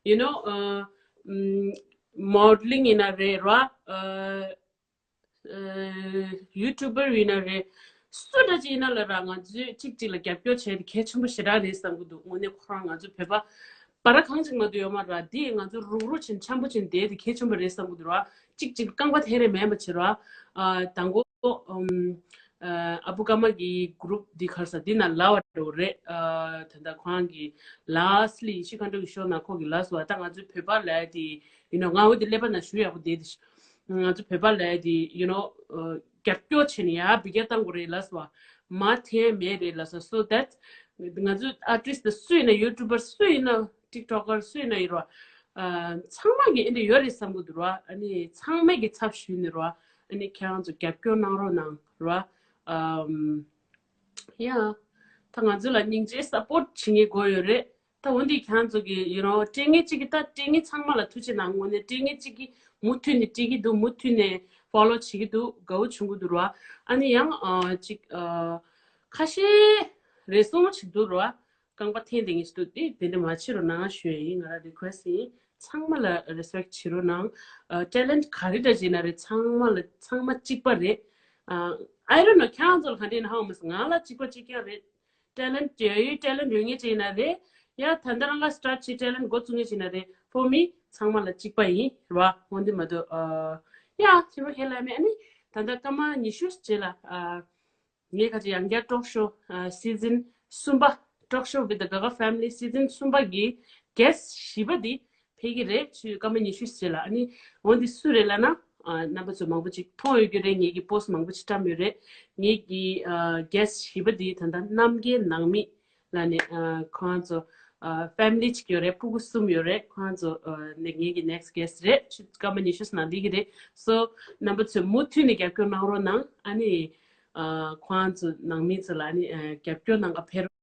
You know, uh, mm, modeling ཡིན་ན་རེད་ར། Uh, uh, ཡུ་ཊུ་བར་ཡིན་ན་རེད། སུ་འདྲ་ཅིག་ཡིན་ན་ལ་ར་ང་ཚོས་གཅིག་གཅིག་ལ་རྒྱབ་སྐྱོར་བྱས་ཏེ་གལ་ཆེན་པོ་ཞེ་དྲག་རེད་བསམ་གྱི་འདུག་དངོས་གནས་ཁོ་རང་ང་ཚོ་བོད་པ་བར་གང་ཅིག་མ་གཏོགས་ཡོད་མ་རེད་བ། འདི་ང་ཚོ་རུག་རུག་བྱས་འཆམ་པོ་བྱས་བསྡད་དེ་གལ་ཆེན་པོ་རེད་བསམ་གྱི་འདུག་ར། གཅིག་གཅིག་རྐང་པ་འཐེན་རེ་མེད་པ་བྱེད་ར། ཨ་དང་པོ་ཨམ་ཨ་ཨ་བུ་ཀརྨ་གི་གུ་རུབ་འདི་ག་རེ་ཟེར་འདི་ན་ལབ་པ་འདྲ་བོ་རེད། ཨ་ད་ལྟ་ཁོ་རང་གི་ལ་སི་ལི་ཡེ་ཤེས་མཁའ་འགྲོ་གི་ཤོ་ན་ཁོ་གི་ལབ་སོང་བ། ད་ང་ཚོའི་བོད་པ་ལབ་ཡ་དེ་ཡིན་ནོ། ང་འོ་དེ་ཀླད་པ་ན་ཞུ་ཡག་པོ་བསྡད་དེ། ང་ཚོ་བོད་པ་ལབ་ཡ་དེ་you know རྒྱབ་སྐྱོར་བྱས་ནས་ཡར་འབུད་རྒྱག་བཏང་དགོས་རེད་ལབ་སོང་བ། མར་འཐེན་མེད་རེད་ལབ་སོང་། So that ང་ཚོ་ཨར་ཊིསི་དེ་སུ་ཡིན་ན། ཡུ་ཊུ་བར་སུ་ཡིན་ན། ཊིག་ཊོག་གར་སུ་ཡིན་ན་ཡིན་རོགས། ཚང་མ་གི་ཨེ་འདྲ་ཡོད་རེད་བསམ་གྱི་འདུག་རོགས། ཨ་ནི་ཚང་མས་ཀྱི་ཚབ་ཞུས་ནས་རོགས། ཨ་ནི་ཁྱེད་རང་ཚོ་རྒྱབ་སྐྱོར་གནང་རོགས་གནང་རོགས། ཨམ་ཡ། ད་ང་ཚོ་ལ་སྙིང་རྗེ་སཔོརྚ་བྱེད་མཁན་དགོས་ཡོད་རེད། ད་འོན་ཏེ་ཁྱེད་རང་ཚོ་གི་you know སྤྲད་མཁན་གཅིག་གིས། ད་སྤྲད་མཁན་ཚང་མ་ལ་ཐུགས་རྗེ་གནང་། དངོས་གནས་སྤྲད་མཁན་གཅིག་གིས་མུ་མཐུད་ནས་སྤྲད་ཀྱི་འདུག་མུ་མཐུད་ནས་ཕོ་ལོ་བྱེད་ཀྱི་འདུག་དགའ་བོ་བྱུང་གི་འདུག་རོ། ཨ་ནི་ཡང་ཨ་ཅིག་ཨ་ཁ་ཤས་རེ་ཟུང་ཅིག་འདུག་རོ། རྐང་པ་འཐེན་བསྡད་མཁན་ཞིག་འདུག་དེ་དེ་འདྲ་མ་བྱེད་རོགས་གནང་ཞུ་ཡ་ཡིན། ང་རང་རི་ཁུ་ཨེ་སི་ཊི་ཡིན། ཚང་མ་ལ་རེ་སི་པེག་བྱེད་རོགས་གནང་། ཨ་ཊེ་ལེན་ཊི་ག་རེ་འདྲ་བྱས་ན་རེད། ཚང་མ་ལ་ཚང་མ་གཅིག་པ་རེད། ཨ་I don't know ཁྱེད་རང་ཚོ་ལ་ག་འདྲ་ཡིན་ཧ་གོ་མ་སོང་། ང་ལ་གཅིག་པ་གཅིག་རྐྱང་རེད། ཊེ་ལེན་ཊི་ཡོད་ཡོད་ཊེ་ལེན་ཊི་ཡོད་མཁན་ཅིག་ཡིན་ན་རེད། ཡ་ད་ལྟ་རང་ག་སི་ཊར་ཊི་བྱས་ཊེ་ལེན་ཊི་འགོ་བཙུགས་མཁན་ཅིག་ཡིན་ན་རེད། For me ཚང་མ་ལ་གཅིག་པ་ཡིན་རེད་བ། འོན་ཏེ་མ་གཏོགས་ཨ་ཡ་ཞེ་པོ་ཧེ་ལ་མེད། ཨ་ནི་ད་ལྟ་སྐར་མ་ཉི་ཤུ་རྗེས་ལ་ཨ་ངས་ཁ་ཅིག་ཡང་བསྐྱར་ཊོག་ཤོ་ཨ་སི་ཛིན་གསུམ་པ། Talk Show with the Gaga Family སི་ཛིན་གསུམ་པ་གི་གེ་སི་ཊི་བཞི་པ་འདི་ཕེབས་ཀྱི་རེད། ཆུ་སྐར་མ་ཉི་ཤུ་རྗེས་ལ། ཨ་ནི་འོན་ཏེ་སུ་རེད་ལབ་ན། ཨ་རྣམ་པ་ཚོ་མང་པོ་ཅིག་མཐོང་ཡོད་ཀྱི་རེད། ངེད་ཀྱི་པོ་སི་མང་པོ་ཅིག་བཀྲམ་ཡོད་རེད། ངེད་ཀྱི་ཨ་གེ་སི་ཊི་བཞི་པ་འདི་ད་ལྟ་རྣམ་རྒྱལ་ནང་མི་ལབ་ནས་ཨ་ཁོང་ཚོ་ཨ་ཕེ་མི་ལི་ཅིག་ཡོད་རེད། ཕྲུ་གུ་གསུམ་ཡོད་རེད། ཁོང་ཚོ་ཨ་ནི་ངེད་ཀྱི་ནེག་སི་ཊི་གེ་སི་ཊི་རེད། ཆུ་སྐར་མ་ཉི་ཤུ་ནང་སླེབས་ཀྱི་རེད། སོ་རྣམ་པ་ཚོས་མུ་མཐུད་ནས་རྒྱབ་སྐྱོར་གནང་རོགས་གནང་། ཨ་ནི་ཨ་ཁོང་ཚོ་ནང་མི་ཚོ་ལ་ཨ་ནི་ཨ་རྒྱབ་སྐྱོར་གནང་ག་ཕེབས་